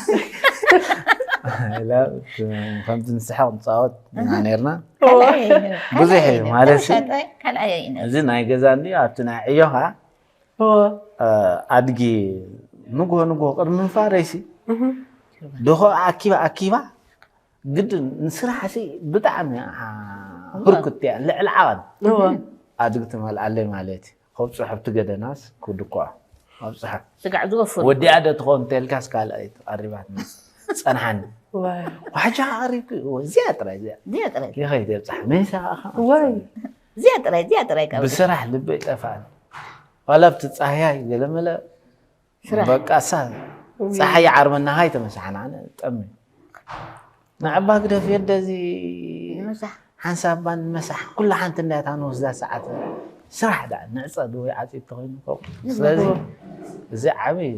ከምቲ ንስሕቕ ንፃወት ኢና ነርና ብዙሕ እዩ ማለት ሲ ካልኣይ ኣይነ እዚ ናይ ገዛ እንዲ ኣብቲ ናይ ዕዮ ከዓ እወ ኣድጊ ንግሆ ንግሆ ቅድሚ ምንፋረይሲ ድኾ ኣኪባ ኣኪባ ግድን ንስራሕ ሲ ብጣዕሚ ህርኩት እያ ልዕሊ ዓቐን እወ ኣድጊ ትመልኣለይ ማለት እዩ ከብፅሖ ኣብቲ ገደናስ ክድኳ ኣብፅሖ ስጋዕ ዝወፍር ወዲኣ ዶ ትኸውን እንተልካስ ካልኣይ ቀሪባት ጸንሓኒ ዋይ ዋሕጃ ቀሪብኩ እዚኣ ጥራይ እዚኣ እዚኣ ጥራይ ይኸይድ የብፅሓ መይሳ ከዓ ዋይ እዚኣ ጥራይ እዚኣ ጥራይ ካብ ብስራሕ ልበይ ጠፋኣኒ ዋላ ኣብቲ ፃህያይ ገለመለ ስራሕ በቃ ሳ ፀሓይ ይዓርበና ሃይ ተመሳሕና ኣነ ጠሚ ንዓባ ግደፍ የደዚ ሓንሳብ ባን መሳሕ ኩላ ሓንቲ እንዳታ ንወስዳ ሰዓት ስራሕ ዳ ንዕፀ ድወይ ዓፂ ተኾይኑ ስለዚ እዚ ዓብይ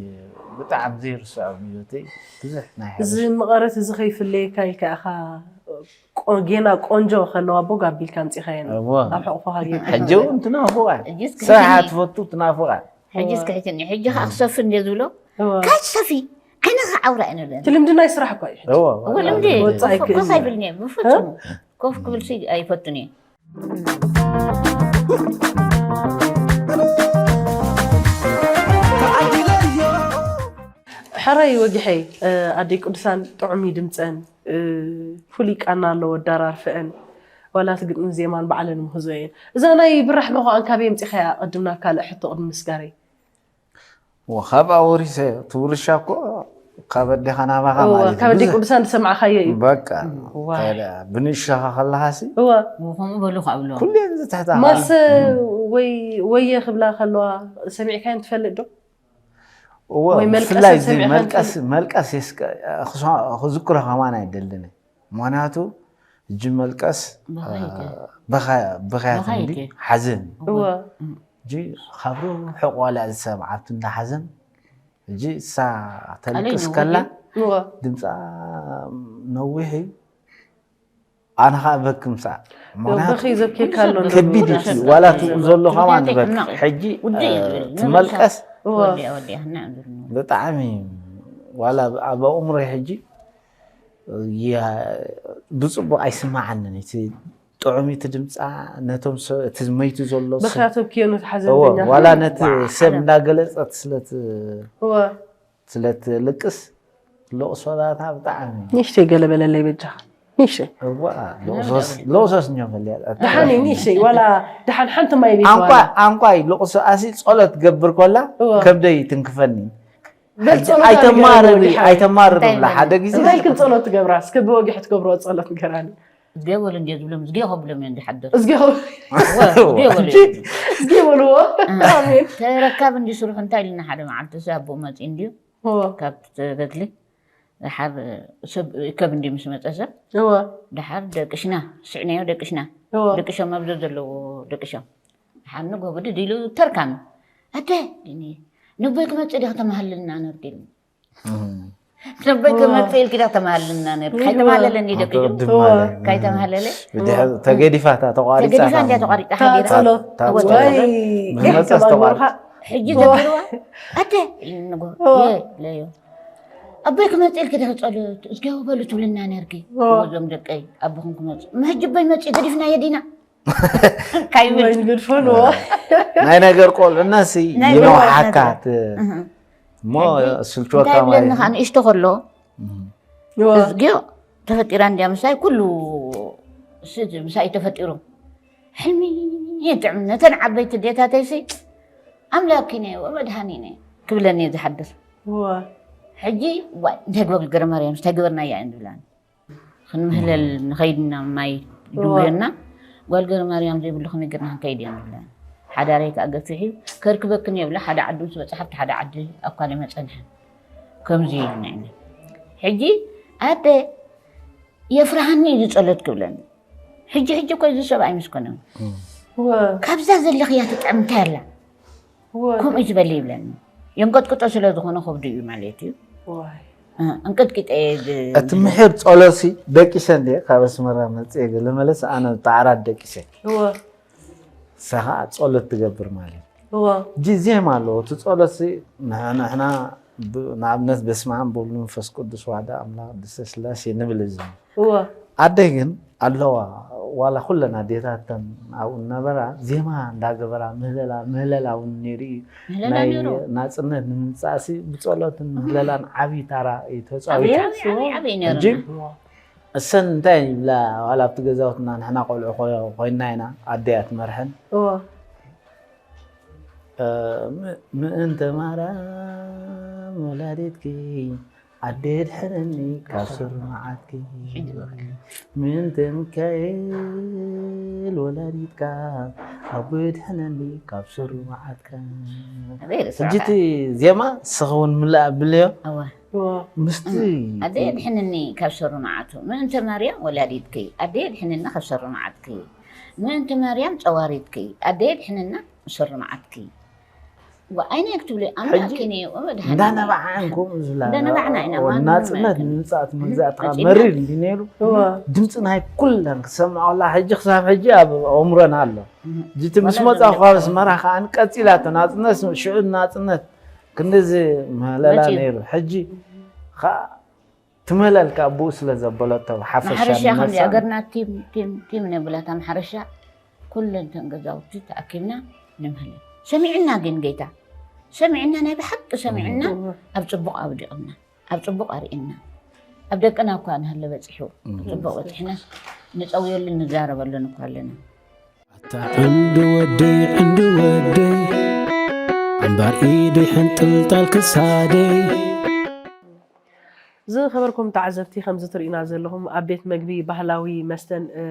ብጣዕሚ ዘይርስዖ ምዮተይ ብዙሕ ናይ እዚ መቐረት እዚ ከይፍለየካ ኢልካ ኢኻ ጌና ቆንጆ ከለዋ ቦግ ኣቢልካ ኣምፂኻየን ኣብ ሕቑፎኻ ጌርካ ሕጂ እውን ትናፍቓ ስራሕ ትፈቱ ትናፍቓ ሕጂ እስኪ ሕጂ ሕጂ ከዓ ክሰፊ እንደ ዝብሎ ካት ሰፊ ዓይንኻ ዓውራ እየ ንብለን እቲ ልምዲ ናይ ስራሕ እኳ እዩ እወ ልምዲ ወፃኢ ኮፍ ኣይብልን እየ ብፍፁም ኮፍ ክብል ሲ ኣይፈቱን እየ ሕራይ ወጊሐይ ኣደይ ቅዱሳን ጥዑም እዩ ድምፀን ፍሉይ ቃና ኣለዎ ኣዳራርፈአን ዋላ እቲ ግጥምን ዜማን ባዕለን ምህዞ እየን እዛ ናይ ብራሕ መኳኣን ካበይ ኣምፂኻያ ቅድም ናብ ካልእ ሕቶ ቅድሚ ምስጋረይ ወኻብ ኣወሪሰ ትውርሻ እኮ ካብ ኣዴኻ ናባኻ ማለት ካብ ኣዴ ቅዱሳን ዝሰማዕካዮ እዩ በቃ ብንእሽቶኻ ከለኻሲ ከምኡ በሉ ካብሎ ኩለን ዝተሕታ ማሰ ወይ ወየ ክብላ ከለዋ ሰሚዕካየን ትፈልጥ ዶ እዎ ብፍላይ እዚ መልቀስ መልቀስ ክዝክሮ ከማን ኣይደልን ምክንያቱ እጂ መልቀስ ብኸያት እንዲ ሓዘን እጂ ካብ ርሑቕ ዋላ እዚ ሰብ ዓብቲ እንዳ ሓዘን እጂ እሳ ተልቅስ ከላ ድምፃ ነዊሕ እዩ ኣነ ከዓ በክምሳ ከቢድ እዩ ዋላ ትኡ ዘሎ ከማን በክ ሕጂ ትመልቀስ ብጣዕሚ ዋላ ኣብ ኣእምሮ ሕጂ ብፅቡቅ ኣይስማዓንን እቲ ጥዑሚቲ ድምፃ ነቶም እቲ መይቱ ዘሎ ዋላ ነቲ ሰብ እንዳገለፀት ስለት ስለትልቅስ ልቕሶታታ ብጣዕሚ ንእሽተይ ገለ በለለይ በጃኻ ንእሽተይ ልቕሶስ እኛ መለያ ደሓን እዩ ንእሽተይ ዋላ ደሓን ሓንቲ ማይ ቤት ኣንቋይ ልቕሶ ኣሲ ጸሎት ትገብር ኮላ ከብደይ ትንክፈኒ ኣይተማርሪ ኣይተማርሪ ብላ ሓደ ግዜ እንታይ ክን ጸሎት ትገብራ እስከ ብወግሒ ትገብሮ ጸሎት ንገራኒ እዝጌ በሉ እንድዮ ዝብሎም እዝጌ ከብሎም እዮም ዝሓደሩ እዝጌ ከብሎም እዝጌ በሉ እዝጌ በልዎ ኣሜን ተረካብ እንዲ ስርሑ እንታይ ኢልና ሓደ መዓልቲ ሲ ኣቦኡ መፂ እንድዩ ካብ ገድሊ ድሓር ሰብ ከብ እንዲ ምስ መፀ ሰብ ድሓር ደቅሽና ስዕነዮ ደቅሽና ደቅሾም ኣብዞ ዘለዎ ደቅሾም ድሓር ንጎ ብድድ ኢሉ ተርካሚ ኣደ ነቦይ ክመፅእ ዲኻ ተማሃልልና ነርጊ ነቦይ ክመፅእ ኢልኪ ዲኻ ተማሃልልና ነርጊ ካይተማሃለለኒ ደቅሾም ካይተማሃለለ ተገዲፋ ተቋሪፃ ተገዲፋ እንዲያ ተቋሪፃ ሓዲራ ጸሎት ወይ ሕጂ ዘኪርዋ ኣደ ኢልኒ ንጎ የለዮ ኣቦይ ክመፅእ ኢልኪ ዲኺ ፀሎት እዝጊ በሉ ትብልና ነርኪ እዞም ደቀይ ኣቦኹም ክመፅእ መሕጂ ኣቦይ መፅእ ገዲፍናዮ ዲና ካይብል ግድፈንዎ ናይ ነገር ቆልዕነሲ ይነውሓካ እሞ ስልችወካ ማለት ንእሽቶ ከሎ እዝጊዮ ተፈጢራ እንድያ ምሳይ ኩሉ ምሳይ ተፈጢሩ ሕልሚ ይጥዕም ነተን ዓበይቲ ዴታተይሲ ኣምላኪነ ወመድሃኒነ ክብለኒ ዝሓድር ሕጂ እንታይ ግበግል ገረ ማርያም እንታይ ግበርና እያ እንብላን ክንምህለል ንኸይድና ማይ ድውየና ጓል ገረ ማርያም ዘይብሉ ከመይ ገርና ክንከይድ እያ ንብላን ሓዳረይ ከዓ ገፊሕ እዩ ከርክበክን የብላ ሓደ ዓዲ ምስ በፅሓ ኣብቲ ሓደ ዓዲ ኣብ ካልእ መፀንሐ ከምዚ ኢልና ኢና ሕጂ ኣደ የፍርሃኒ እዩ ዝፀሎት ክብለኒ ሕጂ ሕጂ እኮ እዚ ሰብ ኣይምስኮነን ካብዛ ዘለኽያ ትጥዕም እንታይ ኣላ ከምኡ ዝበለ ይብለኒ የንቀጥቅጦ ስለ ዝኾነ ከብዱ እዩ ማለት እዩ እንቅጥቂጠ እቲ ምሕር ጸሎሲ ደቂሰ እንደ ካብ ኣስመራ መጽየ ገለ መለስ ኣነ ብጣዕራት ደቂሰ እሳ ከዓ ጸሎት ትገብር ማለት እዩ ጂ ዜማ ኣለዎ እቲ ጸሎሲ ንሕና ንኣብነት በስመ ኣብ በሉ መንፈስ ቅዱስ ዋሕደ ኣምላኽ ቅድስተ ስላሴ ንብል እዚ ኣደይ ግን ኣለዋ ዋላ ኩለን ኣዴታተን ኣብኡ ነበራ ዜማ እንዳገበራ ምህለላ ምህለላ እውን ነይሩ እዩ ናይ ናፅነት ንምምፃእሲ ብፀሎትን ምህለላን ዓብዪ ታራ እዩ ተፃዊቱ እንጂ እሰን እንታይ ይብላ ዋላ ኣብቲ ገዛውትና ንሕና ቆልዑ ኮይንና ኢና ኣደያ ትመርሐን ምእንተ ማርያም ወላዲትኪ ኣደ ድሕነኒ ካብ ስሩ መዓትኪ ምእንተ ሚካኤል ወላዲትካ ኣቦ የድሕነኒ ካብ ሸሩ መዓትካ። ኣበይ ርእሲ ሕጂ እቲ ዜማ ንስኺ እውን ምላእ ኣብልዮ። እወ። እወ። ምስቲ ኣደ የድሕነኒ ካብ ሸሩ መዓቱ ምእንቲ ማርያም ወላዲትኪ ኣደ የድሕነኒ ካብ ሸሩ መዓትኪ ምእንቲ ማርያም ጸዋሪትኪ ኣደ የድሕነና ሸሩ መዓትኪ። ወኣይነ ክትብሉ ኣምላክ ሕጂ እኔ ወመድሃኒ እንዳነባዕዓን ከምኡ ዝብላ እንዳነባዕና ኢና፣ ማንም ናጽነት ኣይኮነን። ንምምጻእ እቲ መግዛእቲ ከዓ መጺና። መሪር እንዲ ነይሩ። እወ። ድምፂ ናይ ኩለን ክትሰምዖ ከላ ሕጂ ክሳብ ሕጂ ኣብ ኣእምሮና ኣሎ። እህ። ሕጂ እቲ ምስ ወላ መጻኹ ካብ ኣስመራ ከዓ ቀፂላቶ ናፅነት ሽዑ ናፅነት ክንድዚ ምህለላ መጺኡ። ነይሩ። ሕጂ ከዓ ትምህለልካ ኣብኡ ስለ ዘበለቶ ብሓፈሻ ማሕረሻ ከም ንመርሳ። ሃገርና ቲም ቲም ቲም ነብላታ ማሕረሻ ኩለን ተን ገዛውቲ ተኣኪብና ንምህለል። ሰሚዕና ግን ጌታ ሰሚዕና ናይ ብሓቂ ሰሚዕና እም። ኣብ ጽቡቕ ኣውዲቕና ኣብ ጽቡቕ ኣርእና ኣብ ደቅና እኳ ንሃለ በጺሑ እም። ጽቡቕ በጺሕና ንጸውየሉ ንዛረበሉን እኳ ኣለና። ኣታ ዕንዱ ወደይ ዕንዱ ወደይ ኣምባር ኢደይ ሕንጥልጣል ክሳደይ። ዝኸበርኩም ተዓዘብቲ ከምዚ ትርእዩና ዘለኹም ኣብ ቤት መግቢ ባህላዊ መስተን እ፣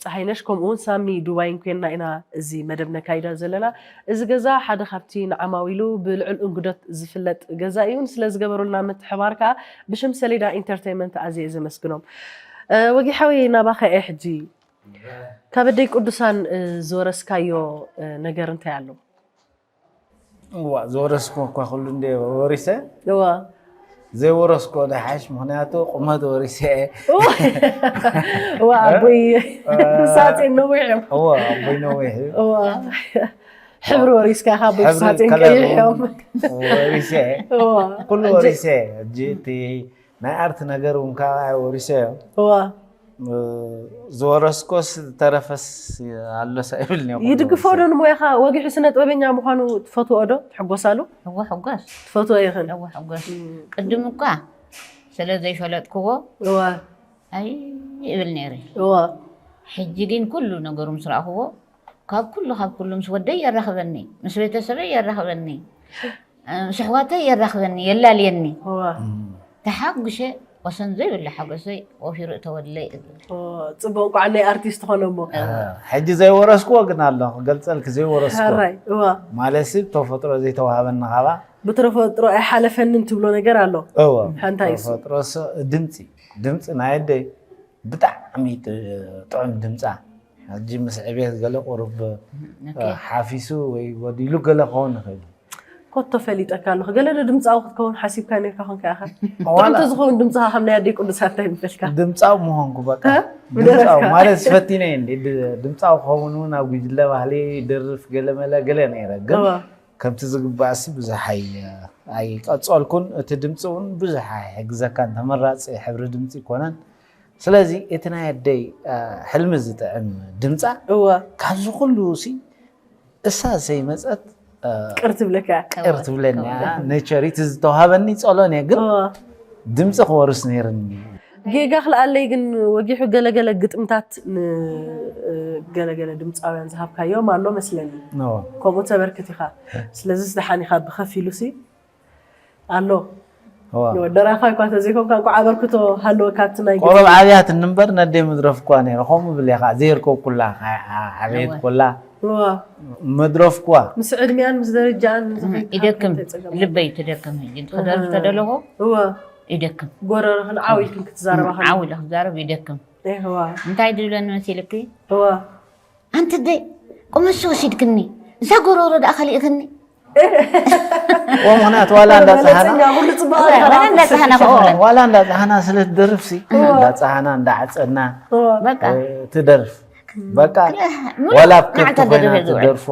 ፀሃይነሽ ከምኡ እውን ሳሚ ዱባይን ኮይንና ኢና እዚ መደብ ነካይዳ ዘለና። እዚ ገዛ ሓደ ካብቲ ንዓማዊሉ ብልዑል እንግዶት ዝፍለጥ ገዛ እዩ። ስለ ዝገበሩልና ምትሕባር ከዓ ብሽም ሰሌዳ ኢንተርቴይንመንት ኣዝየ እየ ዘመስግኖም። እ፣ ወጊሓዊ ናባኸ እየ ሕጂ ካብ ኣደይ ቅዱሳን እ፣ ዝወረስካዮ እ፣ ነገር እንታይ ኣሎ? እዋ ዝወረስኮ እኳ ኩሉ እንደ ወሪሰ እዋ ዘይወረስኮ ደሓሽ ምክንያቱ ቁመት ወሪሰ እየ። እዋ ኣቦይ ሳጼን ነዊሕ እዮም እዋ ኣቦይ ነዊሕ እዩ። እዋ ሕብሪ ወሪስካ ኢኻ ኣቦይ ሕብሪ ሳጼን ከለር ቀይሕ እዮም ወሪሰ እየ። እዋ ኩሉ ወሪሰ እየ። ሕጂ እቲ ናይ ኣርት ነገር እውን ከዓ ወሪሰ እዮ። እዋ ዝወረስኮስ ተረፈስ ኣሎስ ኣይብልን እየ። ይድግፎ ዶ ንሞያኻ ወጊሑ ስነ ጥበበኛ ምዃኑ ትፈትዎ ዶ ትሕጎሳሉ እወ ሕጎስ ትፈትዎ ይኽን እወ ሕጎስ ቅድም እኳ ስለ ዘይፈለጥክዎ እዋ ኣይ ይብል ነይረ እዋ ሕጂ ግን ኩሉ ነገሩ ምስ ረኣኽዎ ካብ ኩሉ ካብ ኩሉ ምስ ወደይ የራኽበኒ ምስ ቤተሰበይ የራኽበኒ ምስ ኣሕዋተይ የራኽበኒ የላልየኒ እዋ ተሓጉሸ ወሰን ዘይብሉ ሓጎሰይ ወፊሩ እተወለይ እብል እዋ፣ ጽቡቅ እንኳዕ ናይ ኣርቲስት ኾነ እሞ ሕጂ ዘይወረስክዎ ግን ኣሎ ክገልፀልክ ዘይወረስክዎ ሕራይ እዋ ማለት ሲ ተፈጥሮ ዘይተዋሃበኒ ካባ ብተፈጥሮ ኣይሓለፈንን ትብሎ ነገር ኣሎ እዎ ሓንታይ እሱ። ተፈጥሮ ስ- ድምፂ ድምፂ ናይ ኣደይ ብጣዕሚ ጥ- ጥዑም ድምፃ ሕጂ ምስ ዕቤት ገለ ቁሩብ ሓፊሱ ወይ ወዲሉ ገለ ክኸውን ይኽእል ኮቶ ፈሊጠካ ኣለኹ ገለ ዶ ድምፃዊ ክትከውን ሓሲብካ ነርካ ኮንካ ኢኻ ዋላ- ጥዕምቲ ዝኸውን ድምፅኻ ከም ናይ ኣደይ ቅዱሳት እንታይ ምፈልካ ድምፃዊ ምዃንኩ በቃ እ? ድምፃዊ ማለት ስፈቲነ እንዲ ድምፃዊ ክኸውን እውን ኣብ ጉጅለ ባህሊ ደርፍ ገለ መለ ገለ ነይረ ግን እዋ ከምቲ ዝግባእሲ ብዙሕ ኣይ- ኣይቀፀልኩን እቲ ድምፂ እውን ብዙሕ ኣይሕግዘካን ተመራፂ ሕብሪ ድምፂ ይኮነን ስለዚ እቲ ናይ ኣደይ አ፣ ሕልሚ ዝጥዕም ድምፃ እዋ ካብዚ ኩሉ ሲ እሳ ዘይመፀት አ፣ ቅር ትብለካ ቅር ትብለኒ እያ ነቸሪቲ ዝተዋሃበኒ ፀሎን እየ ግን እዋ ድምፂ ክወርስ ነይርኒ ጌጋ ክልኣለይ ግን ወጊሑ ገለገለ ግጥምታት ን- ገለገለ ድምፃውያን ዝሃብካዮም ኣሎ መስለኒ ኖ ከምኡ ተበርክት ኢኻ ስለዚ ዝደሓን ኢኻ ብኸፊሉ ሲ ኣሎ እዋ ደራፋይ እኳ ተዘይኮንካ እንኳ ኣበርክቶ ሃለወካ ኣብቲ ናይ ቆረብ ዓብያት እንበር ነደይ መድረፍ እኳ ነይረ ከምኡ ብል እየ ከዓ ዘየርከብኩላ ዓብየት ኮላ እዋ መድረፍ እኳ ምስ ዕድሚኣን ምስ ደረጃኣን ዝኸይድ ይደክም እንታይ ጸገም? ልበይ ትደክም ሕጂ ክደርፍ ተደለኹ እዋ ይደክም ጎረርኽን ዓው ኢልክን ክትዛረባ ከለኺ። ዓው ኢለ ክዛረብ ይደክም እዋ እንታይ ድብለኒ መሲልኪ እዋ ኣንቲ ደይ ቁመሲ ወሲድክኒ እዛ ጎረሮ ደኣ ከሊእክኒ ምክንያት ዋላ እንዳፀሃና መለፀኛ ኩሉ ፅቡቅ ዋላ እንዳፀሃና ከ ዋላ እንዳፀሃና ስለ ትደርፍ ሲ እንዳፀሃና እንዳዓፀና እዋ በቃ ትደርፍ በቃ ሙሉእ ዋላ ኣብ ከብቲ መዓልታ ኮይና ደርፍ ዝውዕል። ትደርፎ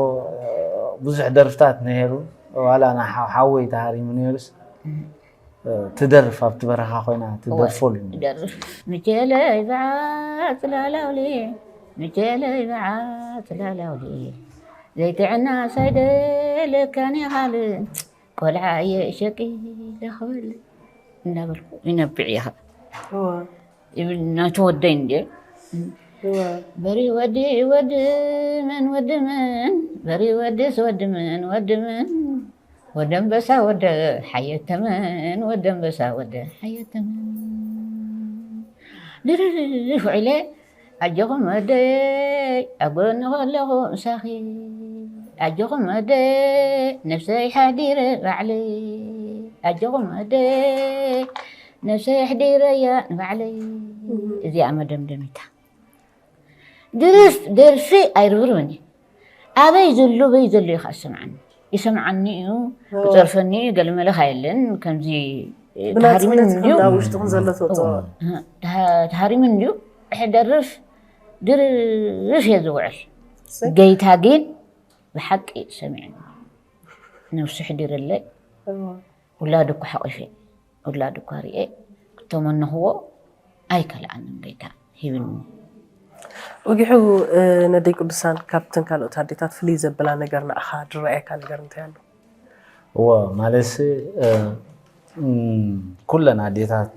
ብዙሕ ደርፍታት ነይሩ ዋላ ንሓወይ ተሃሪሙ ነይሩስ ትደርፍ ኣብቲ በረኻ ኮይና ትደርፈሉ ይደርፍ ምቸለይ በዓል ፅላላውሊ ምቸለይ በዓል ፅላላውሊ ዘይትዕና ሳይደለካኒ ኻል ቆልዓ እየ ሸቂ ለኽበል እንዳበልኩ ይነብዕ እየ እዋ ይብል ናቱ ወደይ እንዲ እዋ በሪ ወዲ ወዲ ምን ወዲ ምን በሪ ወዲስ ወዲ ምን ወዲ ምን ወደንበሳ ወደ ሓየተመን ወደንበሳ ወደ ሓየተመን ድርፍ ዒለ ኣጆኹም ወደይ ኣብ ጎኒ ከለኹ ምሳኺ ኣጆኹም ወደይ ነብሰይ ሓዲረ ባዕለይ ኣጆኹም ወደይ ነብሰይ ኣሕዲረያ ንባዕለይ። እዚኣ መደምደሚታ ድርፍ ደርፊ ኣይርብርብን እየ። ኣበይ ዘሎ በይ ዘሎ እዩ ከዓ ዝሰምዓኒ ይሰምዓኒ እዩ። ክፀርፈኒ እዩ ገለመለ የለን ከምዚ ተሃሪምን ብናፅነት እንዲዩ ከም ኣብ ውሽጥኹም ዘሎ ትወፅኦ። ተሃሪምን እንዲዩ ሕደርፍ ድርፍ እየ ዝውዕል። ገይታ ግን ብሓቂ ሰሚዕኒ ነብሱ ሕዲርለይ። ውላዱ እኮ ሓቂፈ ውላዱ እኳ ርኤ ክተመነኽዎ ኣይከልኣንን ገይታ ሂብኒ። ወጊሑ ነደይ ቅዱሳን ካብተን ካልኦት ኣዴታት ፍልይ ዘብላ ነገር ንኣኻ ዝረኣየካ ነገር እንታይ ኣሎ? እዎ ማለትሲ ኩለን ኣዴታት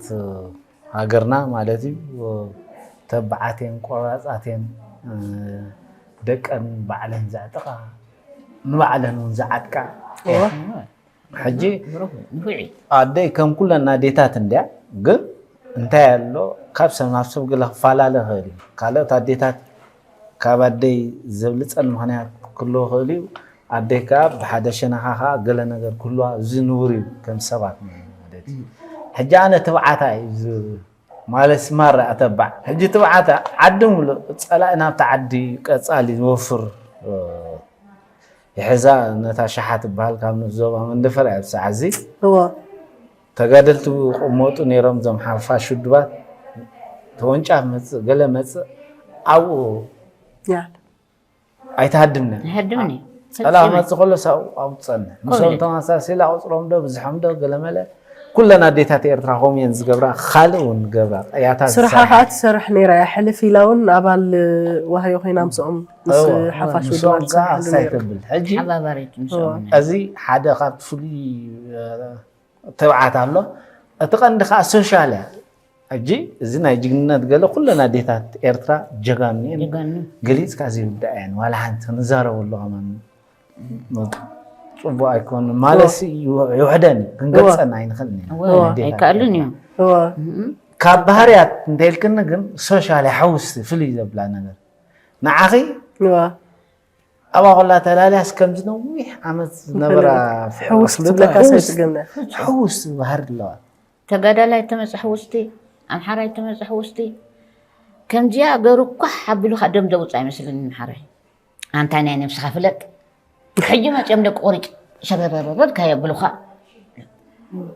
ሃገርና ማለት እዩ ተባዓት እየን ቆራፃት እየን ደቀን ባዕለን ዘዕጥቃ ንባዕለን እውን ዝዓጥቃ ሕጂ ኣደይ ከም ኩለን ኣዴታት እንድያ ግን እንታይ ኣሎ ካብ ሰብ ናብ ሰብ ገለ ክፈላለ ይኽእል እዩ ካልኦት ኣዴታት ካብ ኣደይ ዘብልፀን ምኽንያት ክህልዎ ይኽእል እዩ ኣደይ ከዓ ብሓደ ሸነኻ ከዓ ገለ ነገር ክህልዋ እዚ ንቡር እዩ ከም ሰባት ማለት እዩ ሕጂ ኣነ ትብዓታ እዩ ማለት ስማራ ኣተባዕ ሕጂ ትብዓታ ዓዲ ሙሉእ ፀላኢ ናብቲ ዓዲ ቀፃሊ ዝወፍር ይሕዛ ነታ ሸሓ ትበሃል ካብ ንፍ ዞባ መንደፈራ እያ ብሰዓዚ እዎ ተጋደልቲ ይቕመጡ ነይሮም እዞም ሓፋሽ ውድባት ተወንጫፍ መፅእ ገለ መፅእ ኣብኡ ያ ኣይትሃድምና ይሃድምኒ ፀላ ክመፅእ ከሎ ሳው ኣብኡ ትፀንሕ ምስኦም ተመሳሲላ ቁፅሮም ዶ ብዝሖም ዶ ገለመለ ኩለን ኣዴታት ኤርትራ ከምኡ እየን ዝገብራ ካልእ እውን ዝገብራ ያታ ስራሓ ዝሰርሓ ከዓ ትሰርሕ ነይራ እያ ሕልፍ ኢላ እውን ኣባል ዋህዮ ኮይና ምስኦም ምስ እወ፣ ሓፋሽ ምስኦም ውድባት ከዓ ትሰርሓሉ ኣሳይ ነይራ ትብል ሕጂ ሓባባሪት ምስኦም እዚ ሓደ ካብ ፍሉይ ተብዓት ኣሎ እቲ ቀንዲ ከዓ ሶሻል እያ ሕጂ እዚ ናይ ጅግንነት ገለ ኩለን ኣዴታት ኤርትራ ጀጋኑ እየን ጀጋኑ ገሊፅካ ዘይውዳእ እየን ዋላ ሓንቲ ንዛረበሉ ከማን ፅቡቅ ኣይኮን ማለት ይውሕደን ክንገልፀን ኣይንኽእልን ኢና እወ፣ ኣዴታት ኣይከኣልን እዩ እወ፣ ካብ ባህርያት እንተኢልክኒ ግን ሶሻል ሓውስቲ ፍልይ ዘብላ ነገር ንዓኺ እወ። ኣባ ኮላ ተላልያስ ከምዚ ነዊሕ ዓመት ዝነበራ ሕውስ ትብለካ ሰብ ትገብና። ሕውስ ባህሪ ኣለዋ ተጋዳላይ ተመፅእ ሕውስቲ ኣምሓራይ ተመፅእ ሕውስቲ ከምዚኣ ገሩ ኳሕ ኣቢሉካ ደም ዘውፅእ ኣይመስለኒ ኣምሓራይ ኣንታ ናይ ነብስኻ ፍለጥ ሕጂ መፅኦም ደቂ ቁሪጭ ሸበረረረብ ካየብሉኻ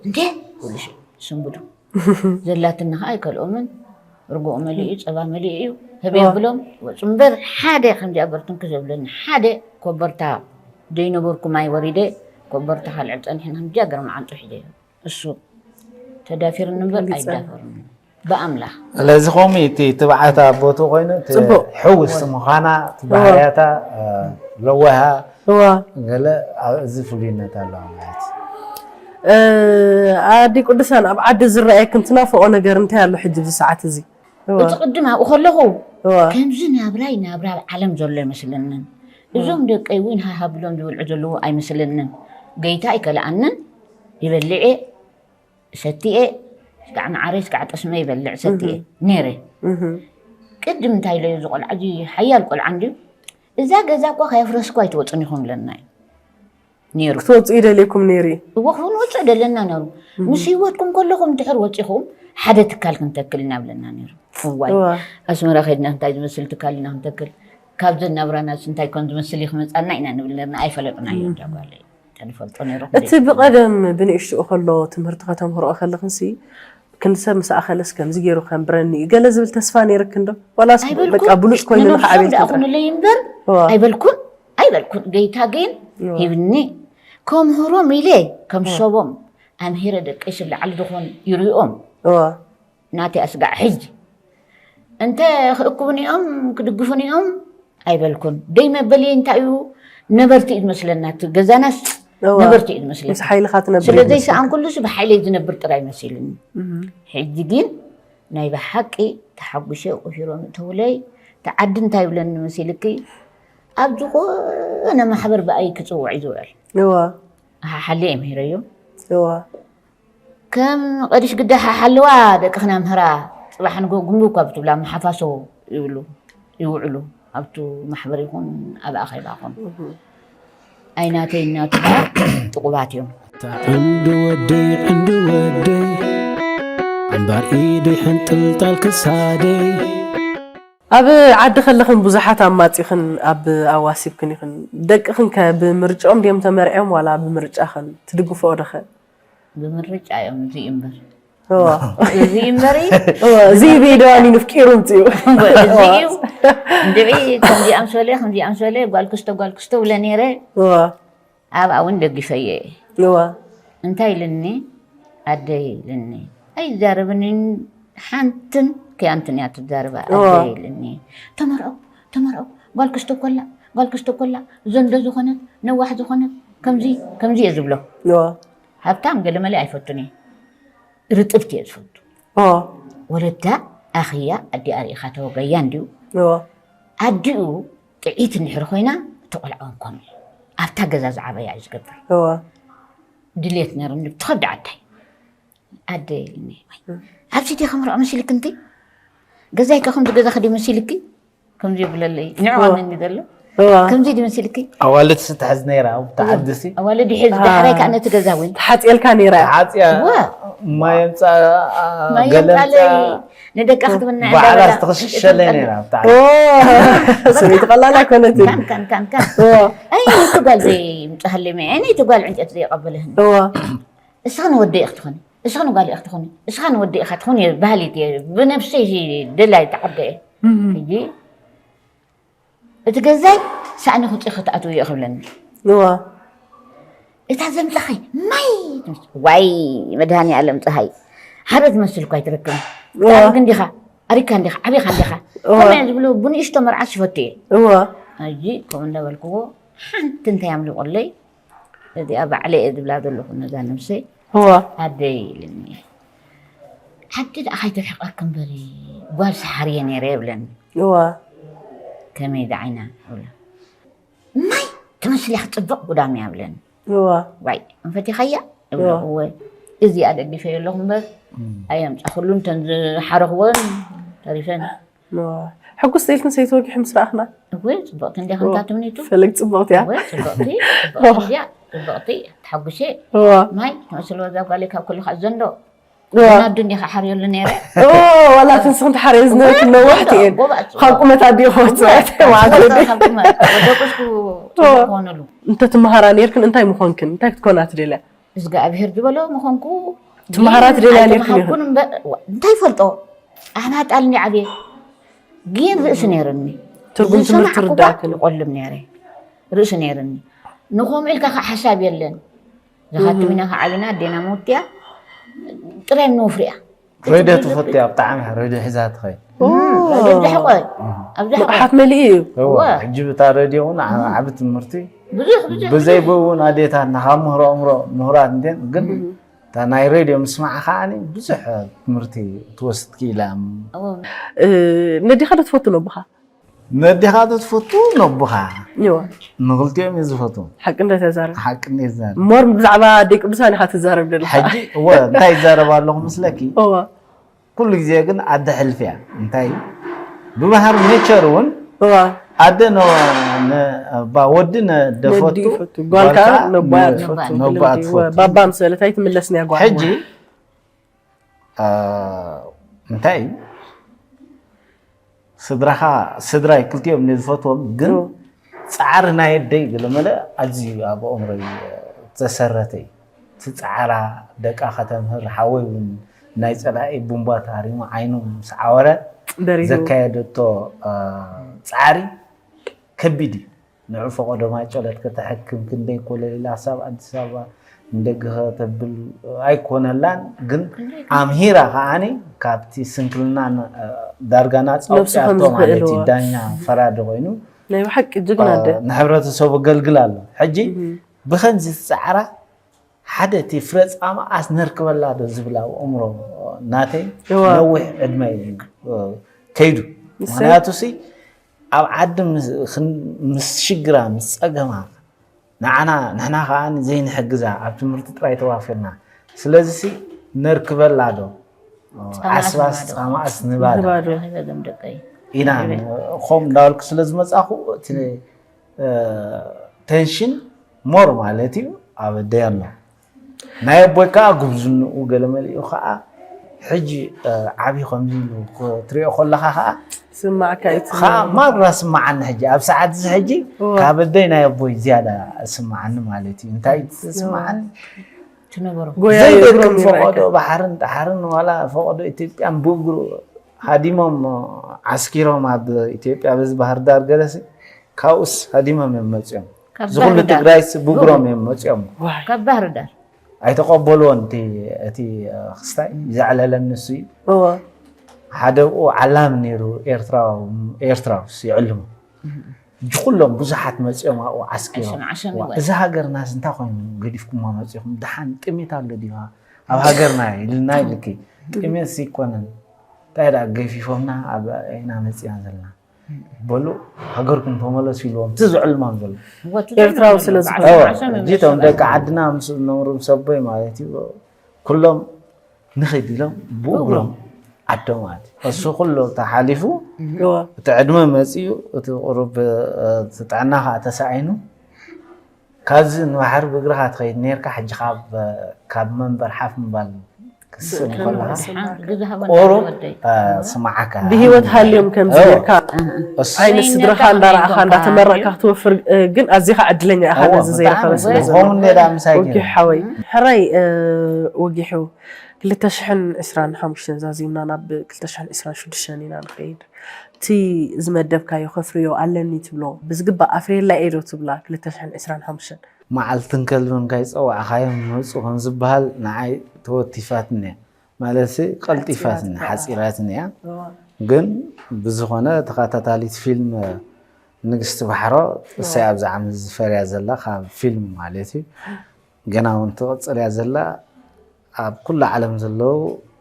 እንዴ ይብሉ ስንብዱ ዘላትና ከዓ ኣይከልኦምን ርጎኦ መሊኡ እዩ ፀባ መሊኡ እዩ ህብ የብሎም ወፁ እምበር ሓደ ከምዚኣ በርትንክ ዘብለኒ ሓደ ኮበርታ ዘይነበርኩ ማይ ወሪደ ኮበርታ ካልዕል ፀኒሐን ከምዚኣ ገርመዓንጡ ሒደ እሱ ተዳፊርኒ እምበር ኣይዳፈርኒ ብኣምላኽ ስለዚ ከምኡ እቲ ትብዓት ኣቦቱ ኮይኑ እቲ ጽቡቕ። ሕውስቲ ምዃና እቲ ባህርያታ ለዋሃ እዋ ገለ ኣብ- እዚ ፍሉይነት ኣለዋ ማለት እዩ። ኣዲ ቅዱሳን ኣብ ዓዲ ዝረኣየክን ትናፍቆ ነገር እንታይ ኣሎ ሕጂ ኣብዚ ሰዓት እዚ? እዋ፣ እቲ ቅድም ኣብኡ ከለኹ እዋ፣ ከምዚ ናብራይ ናብራ ኣብ ዓለም ዘሎ ኣይመስለንን። እዞም ደቀይ እውን ሃሃ ብሎም ዝብልዑ ዘለዉ ኣይመስለንን። ገይታ ኣይከልኣንን ይበልዕ እየ ሰትየ ስጋዕ መዓረይ ስጋዕ ጠስመ ይበልዕ ሰትየ ነይረ። ቅድም እንታይ ኢለዮ እዚ ቆልዓ እዚ ሓያል ቆልዓ እንድዩ እዛ ገዛ እኳ ከየፍረስኩ ኣይትወፅን ኢኹም ኢለና እዩ ነይሩ። ክትወፅኡ ይደልየኩም ነይሩ እዩ። እወ ክንወፅእ ደለና ነሩ። ምስ ህይወትኩም ከለኹም ድሕር ወፂኹም ሓደ ትካል ክንተክል ኢና ብለና ነይሩ። እዋይ እዋ። ኣስመራ ከድና እንታይ ዝመስል ትካል ኢና ክንተክል ካብዘን ናብራናስ እንታይ ኮን ዝመስል እዩ ክመፃና ኢና ንብል ነርና ኣይፈለጥናዮ እንዳ ጓለይ። ተንፈልጦ ነይሩ እቲ ብቐደም ብንእሽትኡ ከሎ ትምህርቲ ከተምህርኦ ከለኽንሲ ክንዲ ሰብ ምስ ኣኸለስ ከምዚ ገይሩ ከንብረኒ እዩ ገለ ዝብል ተስፋ ነይርክን ዶ? ዋላስ በቃ ብሉፅ ኮይኑ ንዓበይቲ ጥራሕ? ኣይበልኩን ኣይበልኩን ገይታ ግን ሂብኒ ከምህሮም ኢለ ከም ሰቦም ኣምሂረ ደቀይ ስብ ላዕሊ ዝኾን ይሪኦም ናተይ ኣስጋዕ ሕጂ እንተ ክእክቡኒ እዮም ክድግፉኒ እዮም ኣይበልኩን። ደይ መበልየይ እንታይ እዩ ነበርቲ እዩ ዝመስለና እቲ ገዛናስ እወ። ነበርቲ እዩ ዝመስለና። ምስ ሓይልኻ ትነብር ስለ እዩ ዝመስለካ። ዘይሰኣንኩሉስ ብሓይለይ ዝነብር ጥራይ መሲሉኒ። እህ። ሕጂ ግን ናይ ብሓቂ ተሓጒሰ ቁሂሮም እተውለይ እቲ ዓዲ እንታይ ይብለኒ መሲልኪ ኣብ ዝኾነ ማሕበር ብኣይ ክፅውዕ እዩ ዝውዕል። እወ። ኣሓሓሊ እየ ምሂረዮ። እወ። ከም ቀዲሽ ግዳ ሓሓልዋ ደቅኽና ምህራ ፅባሕ ንግሆ ጉምጉ እኳ ብትብላ ምሓፋሶ ይብሉ ይውዕሉ ኣብቱ ማሕበር ይኹን ኣብ ኣኼባ ይኹን ኣይናተይ እናቱ ጥቁባት እዮም። ዕንዲ ወደይ ዕንዲ ወደይ ኣንባር ኢደይ ሕንጥልጣል ክሳደይ ኣብ ዓዲ ከለኽን ብዙሓት ኣማፂኽን ኣብ ኣዋሲብክን ኢኽን። ደቅኽን ከ ብምርጭኦም ድዮም ተመርዕዮም ዋላ ብምርጫኽን ትድግፍኦ ዶኸ? ብምርጫ እዮም እዚ እምበር እዋ፣ እዚ እምበሪ እዋ፣ እዚ ቤደዋኒ ንፍቂሩ ምፅኡ። እዚ እዩ እንድዒ ከምዚኣም ሰለ ከምዚኣም ሰለ ጓልክስቶ ጓልክስቶ ብለ ነይረ እዋ፣ ኣብኣ እውን ደጊፈየ እዋ፣ እንታይ ኢልኒ ኣደይ ኢልኒ ኣይዛረብንን ሓንትን ክያንትን እያ ትዛረባ እዋ። ኣደይ ኢልኒ ተመርዖ ተመርዖ ጓልክስቶ ኮላ ጓልክስቶ ኮላ ዘንዶ ዝኾነት ነዋሕ ዝኾነት ከምዚ ከምዚ እየ ዝብሎ እዋ፣ ሃብታም ገለመለ ኣይፈቱን እየ ርጥብቲ እየ ዝፈቱ እዋ፣ ወለዳ ኣኽያ ኣዲኣ ርኢኻ ተወገያ እንድዩ እዋ፣ ኣዲኡ ጥዒት እንድሕር ኮይና እቲ ቆልዓውን ኮም ኣብታ ገዛ ዝዓበያ እዩ ዝገብር እዋ፣ ድልየት ነይሩኒ ብትኸብዲ ዓዳይ ኣደ ኢልኒ ኣብዚ ዲ ከምርዖ መሲልክ እንት ገዛይ ከ ከምዚ ገዛ ክዲ መሲልኪ ከምዚ ይብለለይ ንዕዋነኒ ዘሎ እዋ፣ ከምዚ ዲ መሲልኪ ኣዋልድ ስትሕዝ ነይራ ኣብቲ ዓዲ ሲ ኣዋልድ ይሕዝ ዳሕራይ ከዓ ነቲ ገዛ እውን ተሓፂልካ ነይራ እያ። ተሓፅያ ዋ ማየምፃ ማየምፃለይ ንደቃ ክትብና ባዕላ ዝተኽሽሸለይ ነይራ ኣብቲ ዓዲ ኦ፣ ሰበይቲ ቀላል ኣይኮነትን። ካን ካን ካን ካን እዋ፣ ኣይ ነቲ ጓል ዘይምፅሃለይ መ ኣይ ነቲ ጓል ዕንጨት ዘይቀበለህን እዋ፣ እስኻ ንወደይ ክትኾኒ እስኻ ንጓል ክትኾኒ እስኻ ንወደይ ኢኻ ትኾኒ ባህሊት እየ ብነብሰይ ደላይ ተዓበየ ሕጂ እቲ ገዛይ ሳእኒ ክውፅእ ክትኣትው እየ ክብለኒ እዋ፣ እታ ዘምፀኸይ ማይ ትመስል ዋይ መድሃኒ ኣለም ፀሃይ ሓደ ትመስል እኳ ኣይትረክብን ብጣዕሚ ግን ዲኻ ኣሪካ እንዲኻ ዓቢኻ እንዲኻ ከምያ ዝብሉ ብንእሽቶ መርዓስ ይፈቱ እየ እዋ፣ ሕጂ ከምኡ እንዳበልክዎ ሓንቲ እንታይ ኣምሊቆለይ እዚኣ ባዕለይ እየ ዝብላ ዘለኹ ነዛ ነብሰይ እዋ፣ ኣደይ ኢልኒ ሓንቲ ደኣ ከይትርሕቀክ እምበሪ ጓል ሰሓር እየ ነይረ የብለኒ እዋ፣ ከመይ ዝዓይና እብላ ማይ ትመስል እያ ክትፅብቕ ጉዳም እያ ብለኒ እዋ፣ ዋይ እንፈቲኻያ እብለ እወ እዚኣ ደጊፈዮ ኣለኹ እምበር ኣየምፃ ኩሉ እንተን ዝሓረኽወን ተሪፈን እዋ። ሕጉስ ኢልክን ሰይተወጊሑ ምስ ረኣኽና እወ ፅብቕቲ እንዲያ ከምታ ትምኒቱ ፈለግ ፅብቕቲ እያ። እወ ፅብቕቲ ፅብቕቲ እንዲያ ፅብቕቲ ተሓጉሴ እዋ፣ ማይ ትመስል ወዛ ጓለይ ካብ ኩሉ ከዓ ዘንዶ እዋ። ናዱ እንዲኻ ሓርየሉ ነይረ ኦ፣ ዋላ ትንስኽን ትሓርየ ዝነበርክን ነዋሕቲ እየን። ጎባእ ካብ ቁመት ኣዲኡ ክወፅእ ማለት እዩ። ደቁስኩ ክኾነሉ እንተትመሃራ ነርክን እንታይ ምኾንክን እንታይ ክትኮና ትደልያ? እግዚኣብሄር ዝበሎ ምኾንኩ ትመሃራ ትደልያ ነርክን ይኹን። ኣይተመሃርኩን እምበር እንታይ ይፈልጦ ኣህናጣልኒ ዓብየ ግን ርእሲ ነይርኒ ትርጉም ትምህርቲ ዝሰማዕኩዋ ርዳእክን። ይቆልም ነይረ ርእሲ ነይርኒ ንኸምኡ ኢልካ ከዓ ሓሳብ የለን ዝኻትም ኢና ከዓ ዓብና ኣዴና መውትያ ጥራይ ነውፍርያ ሬድዮ ትፈትያ ብጣዕሚ ሬድዮ ሒዛ ትኸይድ ዝሕቆ ኣብዛ ንቕሓት መሊኡ እዩ። እዋ እዋ። ሕጂ ብታ ሬድዮ እውን ዓ- ዓቢ ትምህርቲ ብዙሕ ብዙሕ ብዘይ ብኡ እውን ኣዴታትና ካብ ምህሮ እምሮ ምሁራት እንትን ግን እታ ናይ ሬድዮ ምስማዕ ከዓኒ ብዙሕ ትምህርቲ ትወስድ ክኢላ እ፣ ነዲኻ ዶ ትፈቱ ነቦኻ? ነዲኻ ዶ ትፈቱ ነቦኻ እዋ፣ ንክልቲኦም እየ ዝፈትዎም ሓቂ እንደ ተዛረብ ሓቂ እንደ ይዛረብ ሞር ብዛዕባ ኣደይ ቅዱሳን ኢኻ ትዛረብ ዘለኻ። ሕጂ እወ እንታይ ይዛረብ ኣለኹ ምስለኪ እዋ፣ ኩሉ ግዜ ግን ኣደ ሕልፊ እያ እንታይ እዩ? ብባህሪ ኔቸር እውን እዋ፣ ኣደ ነ- ነ- ባ- ወዲ ነደ ነዲ ፈቱ ይፈቱ። ጓል ከዓ ነቦኣ እያ ትፈቱ። ነቦኣ ትፈቱ ባባ ምስ በለት ኣይትምለስን እያ ጓል። ሕጂ አ፣ እንታይ እዩ? ስድራኻ ስድራይ ክልቲኦም እየ ዝፈትዎም ግን እዎ። ፃዕሪ ናይ ኣደይ ገለመለ ኣዝዩ ኣብ ኣእምሮይ ዝተሰረተ እዩ እቲ ፃዕራ ደቃ ከተምህር ሓወይ እውን ናይ ፀላኢ ቡምባ ተሃሪሙ ዓይኑ ምስ ዓወረ በሪሁ። ዘካየደቶ አ፣ ፃዕሪ ከቢድ እዩ ንዑ ፈቐዶ ማይ ጨለት ከተሐክም ክንደይ ኮለል ኢላ ክሳብ ኣዲስ ኣበባ ንደገ ከተብል ኣይኮነላን ግን ኣምሂራ ከዓኒ ካብቲ ስንክልና ዳርጋ ናፃ ነብሱ ከም ኣውፅኣቶ ማለት እዩ ዝኽእልዎ። ዳኛ ፈራዲ ኮይኑ ናይ ብሓቂ ጅግና ኣደ ንሕብረተሰቡ ኣገልግል ኣሎ ሕጂ ብኸምዚ ዝፀዓራ ሓደ እቲ ፍረ ፃማ ኣስነርክበላ ዶ ዝብል ኣብ ኣእምሮ ናተይ እዋ። ነዊሕ ዕድመ እዩ ከይዱ እሰይ። ምክንያቱ ሲ ኣብ ዓዲ ምስ- ክን- ምስ ሽግራ ምስ ፀገማ ንዓና ንሕና ከዓ ዘይንሕግዛ ኣብ ትምህርቲ ጥራይ ተዋፊርና ስለዚ ሲ ነርክበላ ዶ ዓስባስ ፃማኣስ ንባዶ ንባዶ ረኺበ ደም ደቀይ ኢና። ከምኡ እንዳበልኩ ስለ ዝመጻኹ እቲ ቴንሽን ሞር ማለት እዩ ኣብ ኣደይ ኣሎ። ናይ ኣቦይ ከዓ ጉብዝንኡ ገለ መሊኡ ከዓ ሕጂ ዓብዩ ከምዚ ኢሉ ክትሪኦ ከለካ ከዓ ስማዕካ እዩ ከዓ ማራ ስማዓኒ። ሕጂ ኣብ ሰዓት እዚ ሕጂ ካብ ኣደይ ናይ ኣቦይ ዝያዳ ስማዓኒ ማለት እዩ። እንታይ ስማዓኒ? ትነበሩ ጎያ ዘይደክም እግሮም ፈቐዶ ይርኣካ። ባሕርን ዳሕርን ዋላ ፈቐዶ ኢትዮጵያን ብእግሩ ሃዲሞም ዓስኪሮም ኣብ ኢትዮጵያ በዚ ባህር ዳር ገለሲ ካብኡስ ሃዲሞም እዮም መፅኦም። ካብ ዝኩሉ ባህር ዳር። ትግራይስ ብእግሮም እዮም መፅኦም። ዋይ ካብ ባህር ዳር ኣይተቐበልዎን እቲ እቲ ክስታይ ዘዕለለን ንሱ እዩ። እወ ሓደ ብኡ ዓላም ነይሩ ኤርትራዊ ኤርትራውስ ይዕልሙ። ሕጂ ኩሎም ብዙሓት መፅኦም ኣብኡ ዓስኪሮም ዓሸም ዓሸም ዋ፣ ይወ- እዚ ሃገርና እንታይ ኮይኑ ገዲፍኩሞ መፂኹም? ደሓን ጥሜት ኣሎ ድዩ ኣብ ሃገርና ኢልና ኢልኪ? ጥሜት ይኮነን እንታይ ደኣ ገፊፎምና ኣብ ኢና መፂና ዘለና በሉ ሃገርኩም ተመለሱ ኢልዎም እቲ ዝዕልሞም ዘሎ። ኤርትራዊ ስለ ዝኾነ። ሕጂ እቶም ደቂ ዓድና ምስ ነብሩ ምስ ኣቦይ ማለት እዩ ኩሎም ንኽድ ኢሎም ብእግሮም ዓዶም ኣትዩ እሱ ኩሉ ተሓሊፉ እወ እቲ ዕድመ መፂኡ እቲ ቁሩብ እቲ ጥዕና ከዓ ተሳኢኑ ካብዚ ንባሕሪ ብእግርኻ ትኸይድ ነርካ ሕጂ ካብ ካብ መንበር ሓፍ ምባል ክስእን ከለካ ቁሩብ ስማዓካ ብሂወት ሃልዮም ከምዚ ጌርካ እሱ ዓይነት ስድራኻ እንዳረኣኻ እንዳተመረቕካ ክትወፍር ግን ኣዚኻ ዕድለኛ ኢኻ ነዚ ዘይረኸበ ስለ ዘሎ ከምኡ እንደ ዳ ምሳይ ወጊሑ ሓወይ ሕራይ ወጊሑ ክልተ ሽሕን ዕስራን ሓሙሽተን ዛዚምና ናብ ክልተ ሽሕን ዕስራን ሽዱሽተን ኢና ንኸይድ እቲ ዝመደብካዮ ከፍርዮ ኣለኒ ትብሎ ብዝግባእ ኣፍርየላ እየ ዶ ትብላ ክልተ ሽሕን ዕስራን ሓሙሽተን መዓልትን ከልብን ካይፀዋዕኻዮም ይመፁ ከም ዝበሃል ንዓይ ተወቲፋትኒ እያ ማለት ቀልጢፋትኒ ሓፂራትኒ እያ ግን ብዝኾነ ተኸታታሊት ፊልም ንግስቲ ባሕሮ እሳይ ኣብዚ ዓመት ዝፈርያ ዘላ ካብ ፊልም ማለት እዩ ገና እውን ትቕፅል እያ ዘላ ኣብ ኩሉ ዓለም ዘለዉ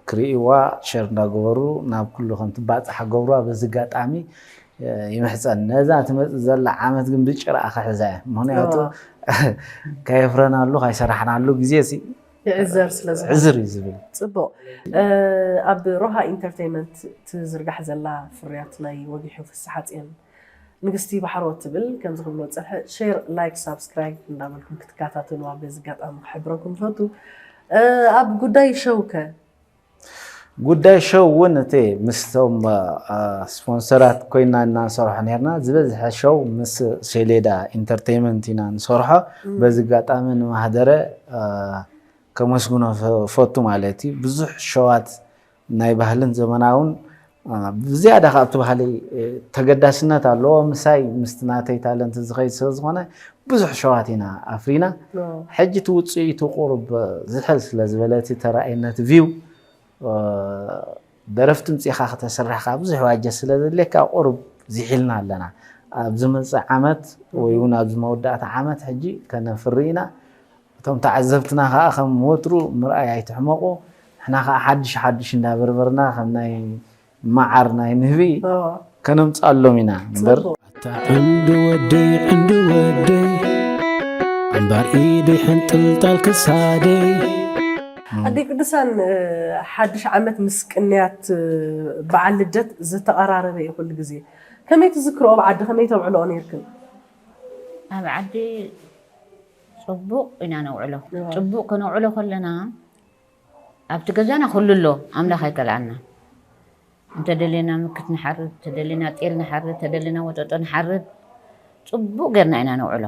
ክርእይዋ ሸር እንዳገበሩ ናብ ኩሉ ከም ትባፅሓ ገብሩዋ በዚ ኣጋጣሚ ይምሕፀን ነዛ ትመፅእ ዘላ ዓመት ግን ብጭራኣ ክሕዛ እየ ምክንያቱ ከየፍረናሉ ካይሰራሕናሉ ግዜ ይዕዘር ስለ ዝኾነ ዕዝር እዩ ዝብል ፅቡቕ ኣብ ሮሃ ኢንተርቴይመንት ትዝርጋሕ ዘላ ፍርያት ናይ ወጊሑ ፍስሓፅዮን ንግስቲ ባሕሮ ትብል ከምዚ ክብሎ ፀንሐ ሼር ላይክ ሳብስክራይብ እንዳበልኩም ክትከታተልዋ በዚ ኣጋጣሚ ክሕብረኩም ፈቱ ኣብ ጉዳይ ሸውከ ጉዳይ ሸው እውን እቲ ምስቶም ስፖንሰራት ኮይና እናንሰርሖ ነርና ዝበዝሐ ሸው ምስ ሴሌዳ ኢንተርቴይመንት ኢና ንሰርሖ በዚ ኣጋጣሚ ንማህደረ ከመስግኖ ፈቱ ማለት እዩ ብዙሕ ሸዋት ናይ ባህልን ዘመናውን ብዝያዳ ካብቲ ባህሊ ተገዳስነት ኣለዎ ምሳይ ምስቲ ናተይ ታለንት ዝኸይድ ስለ ዝኾነ ብዙሕ ሸዋት ኢና ኣፍሪና ሕጂ እቲ ውፅኢቱ ቁሩብ ዝሕል ስለ ዝበለ እቲ ተራእይነት ቪው ደረፍቲ ምፅኻ ከተስርሕካ ብዙሕ ዋጀ ስለ ዘድልየካ ቁሩብ ዝሒልና ኣለና ኣብ ዝመፅእ ዓመት ወይ እውን ኣብዚ መወዳእታ ዓመት ሕጂ ከነፍሪ ኢና እቶም ተዓዘብትና ከዓ ከም ወትሩ ምርኣይ ኣይትሕመቑ ንሕና ከዓ ሓድሽ ሓድሽ እንዳበርበርና ከም ናይ መዓር ናይ ንህቢ ከነምፅኣሎም ኢና እምበር ኣታ ዕንዱ ወደይ ዕንዱ ወደይ ኣምባር ኢደይ ሕንጥልጣል ክሳደይ ኣደይ ቅዱሳን ሓድሽ ዓመት ምስ ቅንያት በዓል ልደት ዝተቐራረበ እዩ ኩሉ ግዜ ከመይ ትዝክርኦ ኣብ ዓዲ ከመይ ተብዕልኦ ነርክን ኣብ ዓዲ ፅቡቕ ኢና ነውዕሎ ፅቡቕ ከነውዕሎ ከለና ኣብቲ ገዛና ኩሉ ኣሎ ኣምላኽ ኣይከልኣና እንተደለና ምክት ንሓርድ ተደለና ጤል ንሓርድ ተደለና ወጠጦ ንሓርድ ፅቡቕ ገርና ኢና ነውዕሎ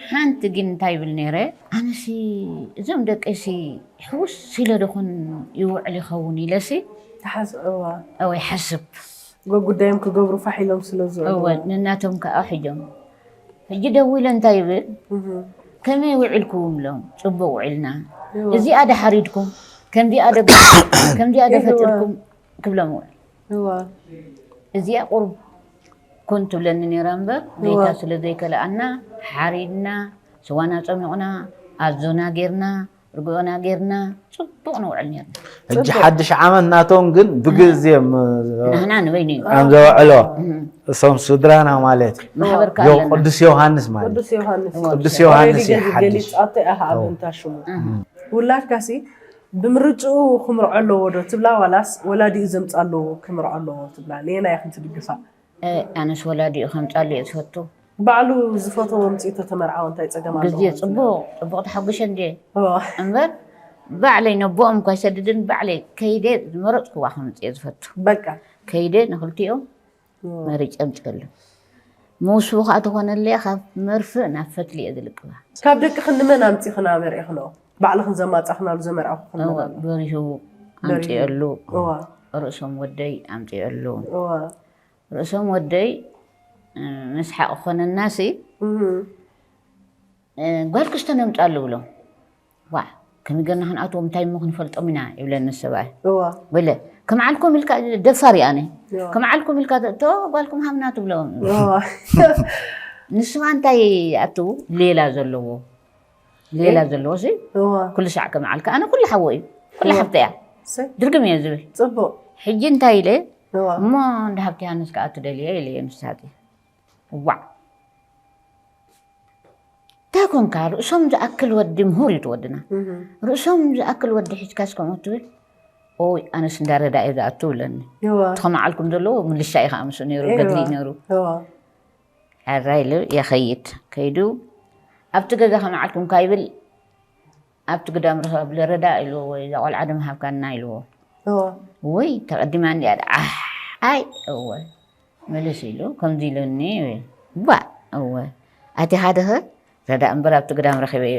ሓንቲ ግን እንታይ ይብል ነይረ ኣነሲ እዞም ደቀሲ ሕውስ ኢለ ደኹን ይውዕል ይኸውን ኢለሲ ተሓስዕዋ ኣወ ይሓስብ ጎጉዳዮም ክገብሩ ፋሕ ኢሎም ስለ ዝውዕሉ እወ ንናቶም ከዓ ሒጆም ሕጂ ደዊለ እንታይ ይብል ከመይ ውዕልኩም ኢሎም ፅቡቅ ውዕልና እዚኣ ደሓሪድኩም ከምዚኣ ደገ ከምዚኣ ደፈጥርኩም ክብሎም ውዕል እዋ እዚኣ ቁሩብ ኮን ትብለኒ ነይራ እምበር ቤታ ስለ ዘይከልኣና ሓሪድና ስዋና ፀሚቕና ኣዞና ጌርና ርግኦና ጌርና ፅቡቕ ንውዕል ኔርና። ሕጂ ሓድሽ ዓመት ናቶም ግን ብግዜ ንሕና ንበይኑ እዩ። ከም ዘውዕሎ እሶም ስድራና ማለት እዩ። ማሕበር ከ ዮ- ኣለና። ቅዱስ ዮሃንስ ማለት ቅዱስ ዮሃንስ ቅዱስ ዮሃንስ እዩ ገሊጽ ሓድሽ። ኣቶ ኢኻ ኣብ እንታሽሙ ውላድካሲ ብምርጭኡ ክምርዖ ኣለዎ ዶ ትብላ ዋላስ ወላዲኡ ዘምጻ ኣለዎ ክምርዖ ኣለዎ ትብላ ነየናይ ኢኹም ትድግፋ ኣነስ ወላዲኡ ከምፃሉ እየ ዝፈቱ። ባዕሉ ዝፈትዎ ኣምፂኡ ተተመርዓወ እንታይ ፀገም ኣለዎ? ግዜ ፅቡቅ ፅቡቅ ተሓጉሸ እንድየ እዋ። እምበር ባዕለይ ነቦኦም እኳ ይሰድድን ባዕለይ ከይደ ዝመረፅኩዋ ከምፅእ እየ ዝፈቱ። በቃ ከይደ ንክልቲኦም መሪፀ ምፅሉ። ምስቡ ከዓ ተኾነለይ ካብ መርፍእ ናብ ፈትሊ እየ ዝልቅባ። ካብ ደቂ ክንመን ኣምፂ ክናበር ኢኽኖ ባዕልኽን ዘማፃኽናሉ ዘመርኣኹ ክንመን ኣሎ? በሪሁ ኣምፅኦሉ እዋ ርእሶም ወደይ ኣምፅኦሉ። እዋ ርእሶም ወደይ ምስሓቅ ኮነናሲ እህ ጓል ክስተ ነምፃሉ ብሎም። ዋ ከመይ ገርና ክንኣትዎም እንታይ እሞ ክንፈልጦም ኢና ይብለኒ ሰብኣይ። እዋ ወለ ከመዓልኩም ኢልካ ደፋር እየ ኣነ እዋ ከመዓልኩም ኢልካ ተእቶ ጓልኩም ሃብና ትብሎም። እዋ ንስኻ እንታይ ኣትው ሌላ ዘለዎ ሌላ ዘለዎ ሲ እዋ ኩሉ ሳዕ ከመዓልካ ኣነ ኩሉ ሓወ እዩ ኩሉ ሓብተ እያ ሰይ ድርግም እየ ዝብል። ፅቡቅ ሕጂ እንታይ ኢለ እዋ እሞ እንደ ሃብቲ ሃንስ ከዓ ትደልየ ኢለ እየ ንሳት ዋዕ እንታይ ኮንካ ርእሶም ዝኣክል ወዲ ምሁር እዩ ትወድና እህ ርእሶም ዝኣክል ወዲ ሒዝካስ ከምኡ ትብል ኦይ ኣነስ እንዳረዳ እየ ዝኣቱ ብለኒ እዋ እቲ ከመዓልኩም ዘለዎ ምልሻ እዩ ከዓ ምስ ነይሩ ገድሊ እዩ ነይሩ እዋ ሕራይ ኢሉ የኸይድ ከይዱ ኣብቲ ገዛ ከመዓልኩም ካይብል ኣብቲ ግዳም ርኸብ ለረዳ ኢልዎ ወይ እዛ ቆልዓ ደም ሃብካና ኢልዎ እዋ ወይ ተቐዲማ እንዲያ ደኣ ኣሕ ኣይ እወ መለስ ኢሉ ከምዚ ኢሉኒ ባ እወ ኣቲ ሓደኸ ረዳ እምበር ኣብቲ ግዳም ረኺበ እየ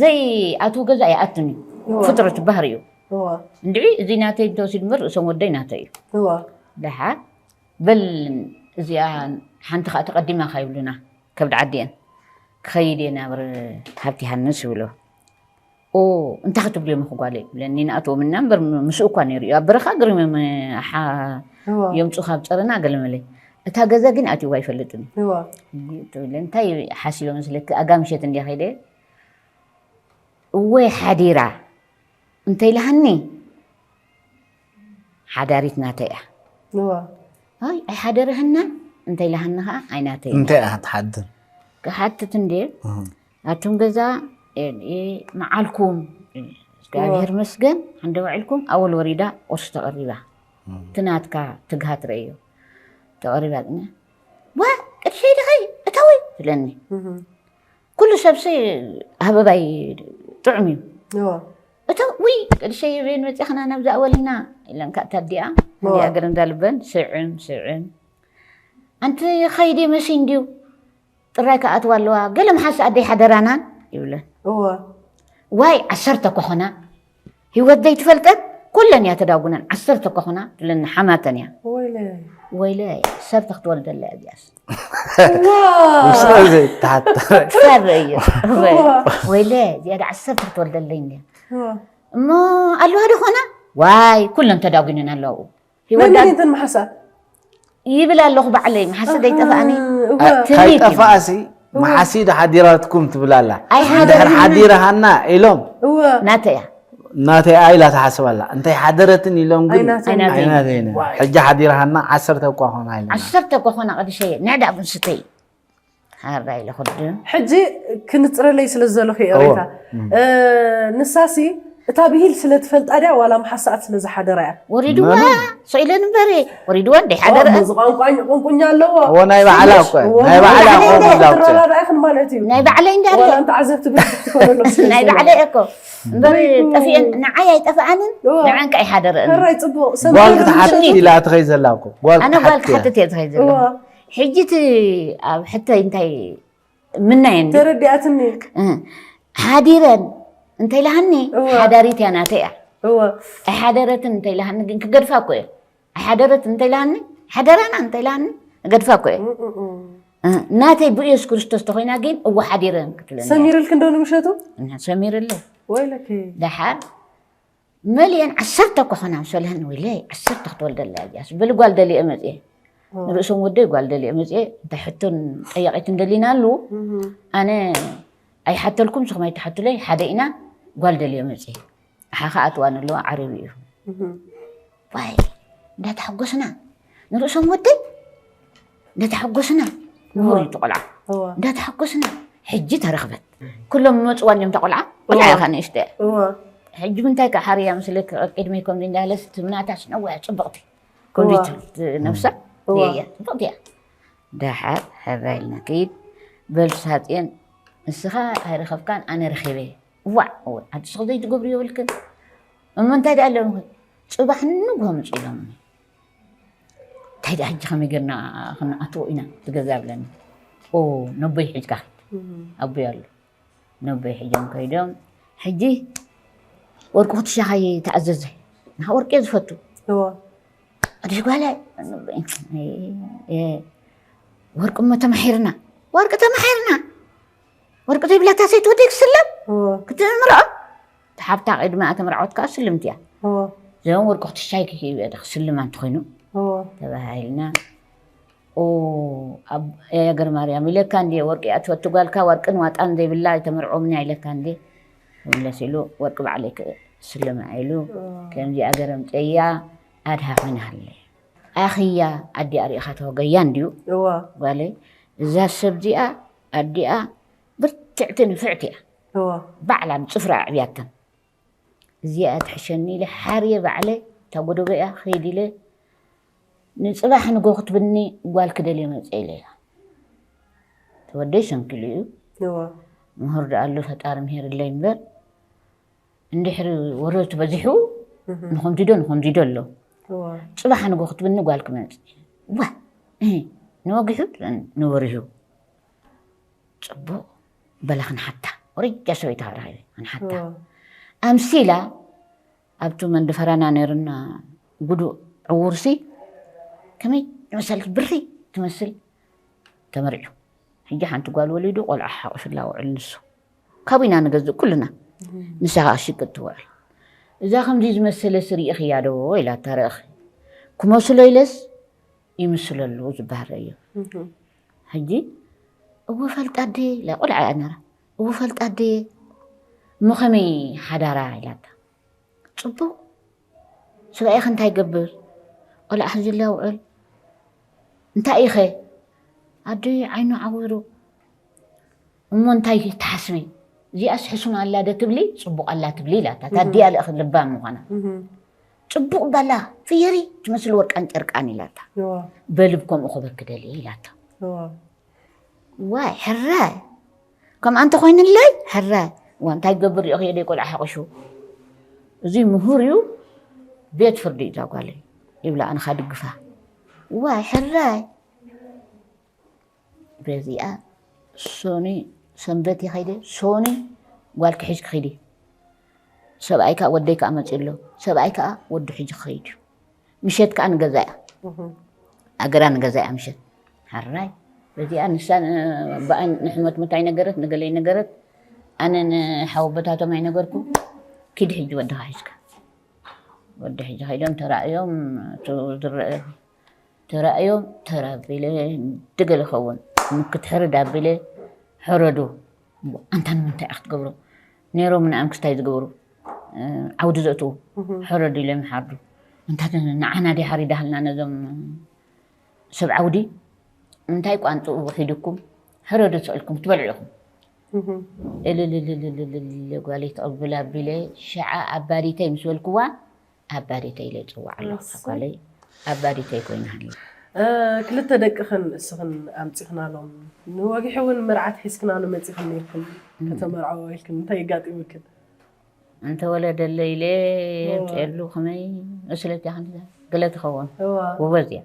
ዘይ ኣትው ገዛ ይኣቱኒ እዋ ፍጥረት ባህር እዩ እዋ እንድዒ እዚ ናተይ እንተወሲድ እምበር ርእሶም ወደይ ናተይ እዩ እዋ ደሓር በል እዚኣ ሓንቲ ከዓ ተቐዲማ ካይብሉና ከብዲ ዓዲየን ክኸይድ እየ ናብ ሃብቲ ሃንስ ይብሎ ኦ እንታይ ክትብልዮም ክጓለይ ይብለኒ ንኣትዎም እና እምበር ምስኡ እኳ ነይሩ እዩ ኣብ በረኻ ግሪሞም ሓ እዋ የምፁ ካብ ፀረና ገለመለይ እታ ገዛ ግን ኣትይዋ ኣይፈልጥን እዩ እዋ ትብለ እንታይ ሓሲበ መስለኪ ኣጋ ምሸት እንዲያ ከይደ እወይ ሓዲራ እንተይልሃኒ ሓዳሪት ናተይ እያ እዋ ኣይ ኣይሓደረህና እንተይልሃኒ ከዓ ኣይናተይ እንታይ እያ ትሓድር? ክሓትት እንዴ ኣቱም ገዛ መዓልኩም እግዚኣብሔር መስገን ሓንደ ውዕልኩም ኣወል ወሪዳ ቁርሲ ተቐሪባ እቲ ናትካ ትግሃት ረእዮ ተቐሪባ ዋ ቅድሸይ ድኸይ እታወይ ትብለኒ ኩሉ ሰብሲ ሃበባይ ጥዑም እዩ እዋ እቶም ውይ ቅድሸይ ቤን መፂኽና ናብዛ ኣወልና ኢለን ከዓ ታዲኣ እንዲኣ ገለ እንዳልበን ስዕም ስዕም ኣንቲ ኸይዲ መሲ እንድዩ ጥራይ ክኣትዋ ኣለዋ ገለ መሓስ ኣደይ ሓደራናን ይብለን እዋ ዋይ ዓሰርተ ኮኾና ህይወት ዘይትፈልጠን ኩለን እያ ተዳጉነን ዓሰርተ ኮኾና ትብለኒ ሓማተን እያ ወይለ ወይለ ዓሰርተ ክትወልደላ እያ እዚኣስ ውስጠ ዘይተሓተረ ትፈርእ እዩ ወይለ እዚኣ ዳ ዓሰርተ ክትወልደለይ እንድያ እሞ ኣለዋ ዶ ኮና ዋይ ኩለን ተዳጉነን ኣለዋ መን ህይወት መን እየን እተን መሓሳ ይብል ኣለኹ ባዕለይ መሓሰ ደይጠፋእኒ እዋ ትንቢት እዩ። ካይጠፋእሲ መሓሲ ሓዲራትኩም ትብል ኣላ ኣይሓደርን። ድሕር ሓዲርሃና ኢሎም እዋ ናተያ ናተይ ኢላ ትሓስብ ኣላ እንታይ ሓደረትን ኢሎም ግን ኣይናተይ ኣይናተይ። ኣይናተይነ ሕጂ ሓዲርሃና ዓሰርተ እኳ ኾና ኢልና ዓሰርተ እኮ ኾና ቅድሸየ ንዕዳ ብንስተይ ሓራ ኢለ ክድም ሕጂ ክንፅረለይ ስለ ዘለኹ እየ እዎ። ሬታ ንሳሲ እታ ብሂል ስለ ትፈልጣ ድያ ዋላ መሓሳኣት ስለ ዝሓደራ እያ ወሪድዋ ሰኢለን እምበሪ ወሪድዋ እንደ ሓደረ እዚ ቋንቋ ቁንቁኛ ኣለዎ እዎ ናይ ባዕላ እኮ ናይ ባዕላ ባዕላ ኾን ዛውፅእ ትረዳዳእኽን ማለት እዩ ናይ ባዕለይ እንዳ ዋላ እንተ ዓዘብቲ ብርክት ትኾኑ ኣለዉ ስለ ናይ ዘለዉ። ባዕለይ እኮ እምበር ጠፊአን ንዓይ ኣይጠፍኣንን እዎ። ንዓን ከ ኣይሓደረን ሕራይ ፅቡቅ ጓል ሰሚሩ ክትሓትት ኢላ ትኸይ ዘላ እኮ ጓል ኣነ ጓል ክትሓትት እያ። ክሓትት እየ ዝኸይ ዘለኹ እዎ ሕጂ እቲ ኣብ ሕቶይ እንታይ ምናየን ተረዲኣትኒ ሓዲረን እንተይልሃኒ እወ። ሓዳሪት እያ ናተይ እያ እወ ኣይሓደረትን እንተይልሃኒ ግን ክገድፋ እኮ እየ ኣይሓደረትን እንተይልሃኒ ሓደራና እንተይልሃኒ እገድፋ እኮ እየ እ፣ ናተይ ብኢየሱስ ክርስቶስ ተኮይና ግን እወ ሓዲረን ክትብለኒ እያ። ሰሚርልክ እንዶ ንምሸቱ እና ሰሚርለይ ወይለኪ ደሓር መሊአን ዓሰርተ እኮ ኾና ሰልህን ወይለይ ዓሰርተ ክትወልደላ እያስ በሊ ጓል ደሊአ መፅኤ ንርእሶም ወደይ ጓል ደሊአ መፅኤ እንታይ ሕቶን ጠያቂትን ደሊና ኣሉ ኣነ ኣይሓተልኩም ንስኹም ኣይትሓቱለይ ሓደ ኢና ጓል ደሊአ መፅኤ ሓኻ ኣትዋን ኣለዋ ዓረቢ እዩ ዋይ እንዳተሓጎስና ንርእሶም ወደይ እንዳተሓጎስና ንሁር እዩ ቆልዓ እንዳተሓጎስና ሕጂ ተረኽበት ኩሎም መፅዋን እዮም ተቆልዓ ቆልዓ ኢኻ ንእሽተ ሕጂ ምንታይ ከዓ ሓርያ ምስለ ቅድመይ ከምዚ እንዳለስ ትምናታስ ነዊሕ ፅብቕቲ ኮምዲት ነብሳ እዋ። እያ ጽብቕቲ እያ። ደሓር ሕራይ ኢልና ክይድ በል ሳጥየን፣ ንስኻ ኣይረኸብካን ኣነ ረኺበ። እዋዕ እወ፣ ኣቲ ስኽ ዘይትገብሩ የብልክን። እሞ እንታይ ደኣ ኣለምኺ? ጽባሕ ንግሆ ምጽእ ኢሎምኒ። እንታይ ደኣ ሕጂ ከመይ ጌርና ክንኣትዎ ኢና እቲ ገዛ ብለኒ። ኦ፣ ነቦይ ሒዝካ ኺድ። ኣቦይ ኣሎ። ነቦይ ሒዞም ከይዶም፣ ሕጂ ወርቂ ክትሻኻይ ተኣዘዘ። ንኻ ወርቂ እየ ዝፈቱ። እዎ። ኣደይ ጓለ፣ ወርቂ እሞ ተማሒርና፣ ወርቂ ተማሒርና፣ ወርቂ ዘይብላታ ሰይቲ ወደይ ክስለም እዎ። ክትምርዖ። ተሓብታ ቅድሚ ኣተ መርዓወት ከዓ ስልምቲ እያ። እዎ። እዚኦም ወርቂ ክትሻይ ክስልማ እንተኾይኑ እዎ። ተባሂልና። ኦ፣ ኣብ ገር ማርያም ኢለካ እንዴ ወርቂ እያ ትፈቱ ጓልካ፣ ወርቅን ዋጣን ዘይብላ ኣይተመርዖምኒ ኢለካ እንዴ። መለስ ኢሉ ወርቂ ባዕለይ ክስልማ ኢሉ። ከምዚኣ ገረምፀያ ኣድሃ ኮይና ሃለ። ኣኽያ ኣዲኣ ሪኢኻ ተወገያ እንድዩ እዋ። ጓለይ። እዛ ሰብ እዚኣ ኣዲኣ ብርትዕቲ ንፍዕቲ እያ። እዋ። ባዕላ ብፅፍራ ኣዕብያተን። እዚኣ ትሕሸኒ ኢለ ሓርየ ባዕለ እታ ጎደቦ እያ ክይድ ኢለ ንፅባሕ ንጎ ክትብኒ ጓል ክደልየ መፀ ኢለ እያ። ተወደይ ሰንኪሉ እዩ። እዋ። ምህር ዶ ኣሎ ፈጣሪ ምሄርለይ እምበር እንድሕሪ ወረቱ በዚሑ ንኸምዚ ዶ ንኸምዚ ዶ ኣሎ። እዋ። ፅባሕ ንጎ ክትብኒ ጓል ክመፅእ ዋ እ፣ ንወጊሑ ንወሪሁ ፅቡቕ በለ ክንሓታ ወረጃ ሰበይታ ረኺበ ክንሓታ እዋ። ኣምሲላ ኣብቲ መንድፈራና ነይርና ጉዱእ ዕውርሲ ከመይ መሰልት ብሪ ትመስል ተመሪዑ ሕጂ ሓንቲ ጓል ወሊዱ ቆልዓ ሓቑፍላ ውዕል ንሱ ካብ ኢና ንገዝእ ኩልና ንሳ ከዓ ሽቅጥ ትውዕል እዛ ከምዚ ዝመሰለ ስርኢኽያ ዶ ኢላታ ረእኺ ክመስሎ ኢለስ ይምስለሉ ዝበሃል እዩ ሕጂ እወ ፈልጣ ኣደየ ኢላ ቆልዓ እያ ነራ እወ ፈልጣ ኣደየ እሞ ከመይ ሓዳራ ኢላታ ፅቡቕ ሰብኣይኸ እንታይ ይገብር ቆልዓ ሕዚ ላ ውዕል እንታይ ኢኸ ኣደይ ዓይኑ ዓዊሩ እሞ እንታይ ትሓስቢ እዚኣስ ሕሱም ኣላ ዶ ትብሊ ፅቡቕ ኣላ ትብሊ ኢላታ ታዲኣ ልእኽ ልባም ምዃና ፅቡቕ ባላ ፍየሪ ትመስል ወርቃን ጨርቃን ኢላታ በልብ ከምኡ ክበኪ ደልየ ኢላታ ዋይ ሕራይ ከምኣ እንተኾይንለይ ሕራይ እዋ እንታይ ክገብር ሪኦ ክየደ ቆልዓ ሓቑሹ እዚ ምሁር እዩ ቤት ፍርዲ እዩ ዛጓለይ ይብላ ኣንኻ ድግፋ ዋይ ሕራይ በዚኣ ሶኒ ሰንበት ይኸይደ ሶኒ ጓልኪ ሒዝኪ ኺዲ ሰብኣይ ከዓ ወደይ ከዓ መፂኡ ኣሎ ሰብኣይ ከዓ ወዱ ሒዙ ክኸይድ እዩ ምሸት ከዓ ንገዛ እያ ኣገራ ንገዛ እያ ምሸት ሓራይ በዚኣ ንሳ በኣ ንሕመት ምታይ ነገረት ንገለይ ነገረት ኣነ ንሓወቦታቶም ኣይነገርኩ ኪድ ሕጂ ወድኻ ሒዝካ ወዲ ሕጂ ከይዶም ተራእዮም ዝረአ ተራእዮም ተራቢለ ድገለ ኸውን ምክትሕርድ ኣቢለ ሕረዱ ኣንታ ንምንታይ ክትገብሮ ነይሮም ንኣም ክስታይ ዝገብሩ ዓውዲ ዘእትዉ ሕረዱ ኢሎም ይሓርዱ እንታ ንዓና ዲ ሓሪዳሃልና ነዞም ሰብ ዓውዲ እንታይ ቋንፅኡ ውሒድኩም ሕረዱ ስዕልኩም ትበልዑ ኢኹም እልልልልልልል ጓለይ ትቕብል ኣቢለ ሸዓ ኣባዲተይ ምስ በልክዋ ኣባዲተይ ኢለ ይፅዋዕ ኣለኹ ጓለይ ኣባዲተይ ኮይና ሃላ ክልተ ደቅኽን እስኽን ኣምፂኽናሎም ንወግሒ እውን መርዓት ሒዝክናሉ መፂኽን ነይርክን ከተመርዓዎ ኢልክን እንታይ የጋጢሙክን እንተወለደለ ኢለ የምፅኤሉ ከመይ መስለትያ ክንዛ ገለ ትኸውን ጎበዝ እያ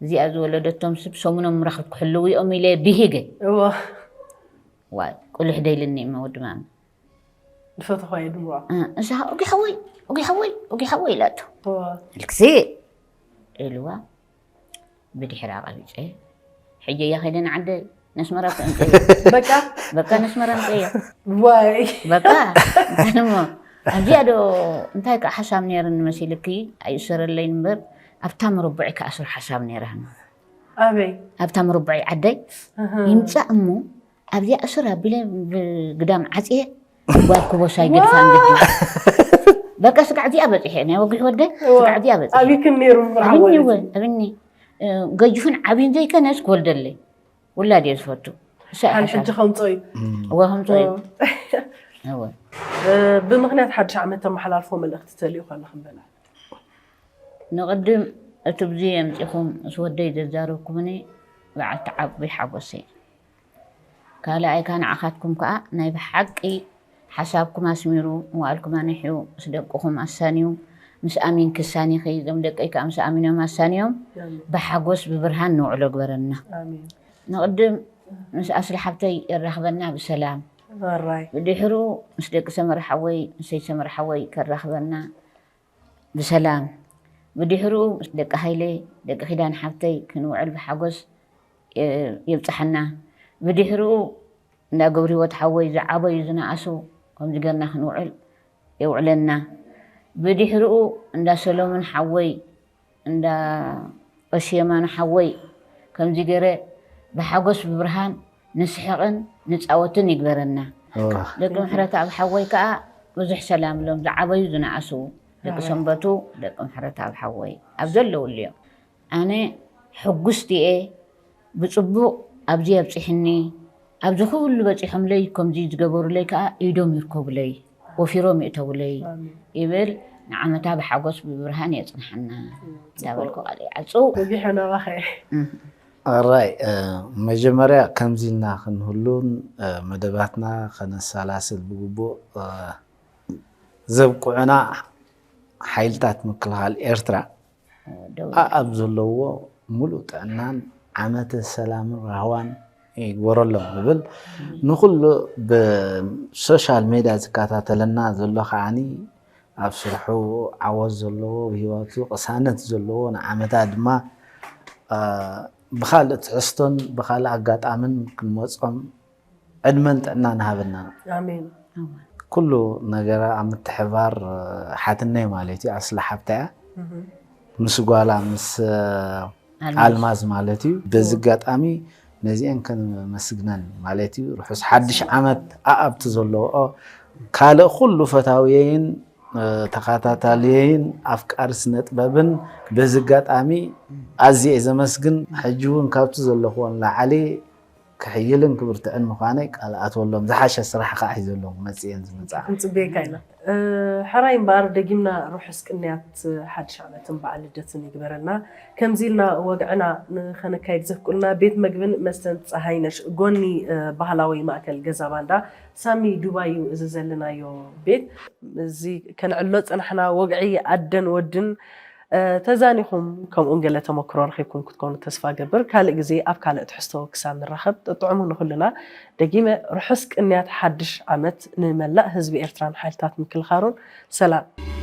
እዚኣ ዝወለደቶም ስብ ሰሙኖም ምራኽብ ክሕልው እዮም ኢለ ብሂገ እዋ ዋይ ቁልሕ ደይልኒ እመ ወዲ ማሚ ዝፈተኹዋ የድምዋ እሳ ኦጊ ሓወይ ኦጊ ሓወይ ኦጊ ሓወይ ኢላቶ እዋ ልክሲ ኢልዋ ብድሕራ ቀቢፀ ሕጂ እያ ከይደ ንዓደ ነስመራ ተምፀ በቃ በቃ ነስመራ ምፀ እያ ዋይ በቃ እንታይ እሞ ኣብዚኣ ዶ እንታይ ከዓ ሓሳብ ነይርኒ መሲልኪ ኣይእሰረለይ እምበር ኣብታ መረቦዒ ክኣስር ሓሳብ ነይረኒ ኣበይ ኣብታ መረቦዒ ዓደይ ይምፃእ እሞ ኣብዚኣ እሱር ኣቢለ ብግዳም ዓፅየ ጓል ክቦሳ ይገድፋ እንግዲ በቃ ስጋዕ እዚኣ በፂሐ ናይ ወግሒ ወደ ስጋዕ እዚኣ በፂሐ ኣቢክን ነይሩ ኣብኒ ወ ኣብኒ ገጅፉን ዓብዩን ዘይከነስ ክወልደለይ ውላድ እየ ዝፈቱ ሓል ሕጂ ከምፀ እዩ እወ ከምፀ እዩ እወ ብምክንያት ሓድሽ ዓመት ተመሓላልፎ መልእክቲ ተልእኮ ኣለክን በላ ንቕድም እቲ ብዚ የምፂኹም ምስ ወደይ ዘዛረብኩምኒ በዓልቲ ዓቢ ሓጎሰይ። ካልኣይካ ንዓኻትኩም ከዓ ናይ ብሓቂ ሓሳብኩም ኣስሚሩ፣ መዋእልኩም ኣንሕዩ፣ ምስ ደቅኹም ኣሳንዩ፣ ምስ ኣሚንኪ ኣሳኒኺ፣ እዞም ደቀይ ከዓ ምስ ኣሚኖም ኣሳንዮም፣ ብሓጎስ ብብርሃን ንውዕሎ ግበረና። ንቕድም ምስ ኣስሊ ሓብተይ የራኽበና ብሰላም። ብድሕሩ ምስ ደቂ ሰመረ ሓወይ፣ ምስ ሰይ ሰመረ ሓወይ ከራኽበና ብሰላም። ብድሕሩ ምስ ደቂ ሃይለ፣ ደቂ ኪዳን ሓብተይ ክንውዕል ብሓጎስ የብፅሓና። ብድሕርኡ እንዳ ገብርሂወት ሓወይ ዝዓበዩ ዝነኣሱ ከምዚ ገርና ክንውዕል የውዕለና። ብድሕርኡ እንዳ ሰሎሞን ሓወይ፣ እንዳ ቀሺ የማነ ሓወይ ከምዚ ገረ ብሓጎስ ብብርሃን ንስሕቕን ንፃወትን ይግበረና። ደቂ ምሕረተኣብ ሓወይ ከዓ ብዙሕ ሰላም ሎም ዝዓበዩ ዝነኣሱ ደቂ ሰንበቱ፣ ደቂ ምሕረተኣብ ሓወይ ኣብ ዘለውሉ እዮም። ኣነ ሕጉስቲ እየ ብፅቡቕ ኣብዚ ኣብፂሕኒ። ኣብዚ ኩሉ በፂሖምለይ ከምዚ ዝገበሩለይ ከዓ ኢዶም ይርከቡለይ፣ ወፊሮም ይእተውለይ ይብል። ንዓመታ ብሓጎስ ብብርሃን የፅንሓና እንዳበልኩ ቃል ይዓፁ። ኣራይ መጀመርያ ከምዚ ኢልና ክንህሉን መደባትና ከነሰላስል ብግቡእ ዘብቅዑና ሓይልታት ምክልኻል ኤርትራ ኣብ ዘለዎ ሙሉእ ጥዕናን ዓመተ ሰላምን ራህዋን ይግበረሎም እብል። ንኩሉ ብሶሻል ሜድያ ዝከታተለና ዘሎ ከዓኒ ኣብ ስርሑ ዓወት ዘለዎ፣ ብህይወቱ ቅሳነት ዘለዎ፣ ንዓመታ ድማ ብካልእ ትሕዝቶን ብካልእ ኣጋጣምን ክንመፆም ዕድመን ጥዕናን ሃበና። ኩሉ ነገር ኣብ ምትሕባር ሓትነይ ማለት እዩ። ኣስላ ሓብታ እያ ምስ ጓላ ምስ ኣልማዝ ማለት እዩ። በዚ ኣጋጣሚ ነዚአን ከነመስግነን ማለት እዩ። ርሑስ ሓድሽ ዓመት ኣኣብቲ ዘለዎኦ ካልእ ኩሉ ፈታውየይን ተኸታታልየይን ኣፍቃሪ ስነ ጥበብን በዚ ኣጋጣሚ ኣዝየ ዘመስግን። ሕጂ እውን ካብቲ ዘለኽዎ ንላዕሊ ክሕይልን ክብርትዕን ምዃነይ ቃል ኣትወሎም። ዝሓሸ ስራሕ ከዓ ሒዘሎም ክመፅእ እየን ዝመፅኣ። ክንፅበየካ ኢና። ሕራይ እምበኣር ደጊምና ርሑስ ቅንያት ሓድሽ ዓመትን በዓል ልደትን ይግበረልና። ከምዚ ኢልና ወግዕና ንኸነካይድ ዘፍቅዱና ቤት መግብን መስተን ፀሃይነሽ ጎኒ ባህላዊ ማእከል ገዛ ባንዳ ሳሚ ዱባይ እዩ እዚ ዘለናዮ ቤት። እዚ ከነዕሎ ዝፀናሕና ወግዒ ኣደን ወድን ተዛኒኹም ከምኡን ገለ ተመክሮ ረኺብኩም ክትኮኑ ተስፋ ገብር። ካልእ ግዜ ኣብ ካልእ ትሕዝቶ ክሳብ ንራኸብ ጥጥዑሙ ንኹልና። ደጊመ ርሑስ ቅንያት ሓድሽ ዓመት ንመላእ ህዝቢ ኤርትራን ሓይልታት ምክልኻሉን። ሰላም።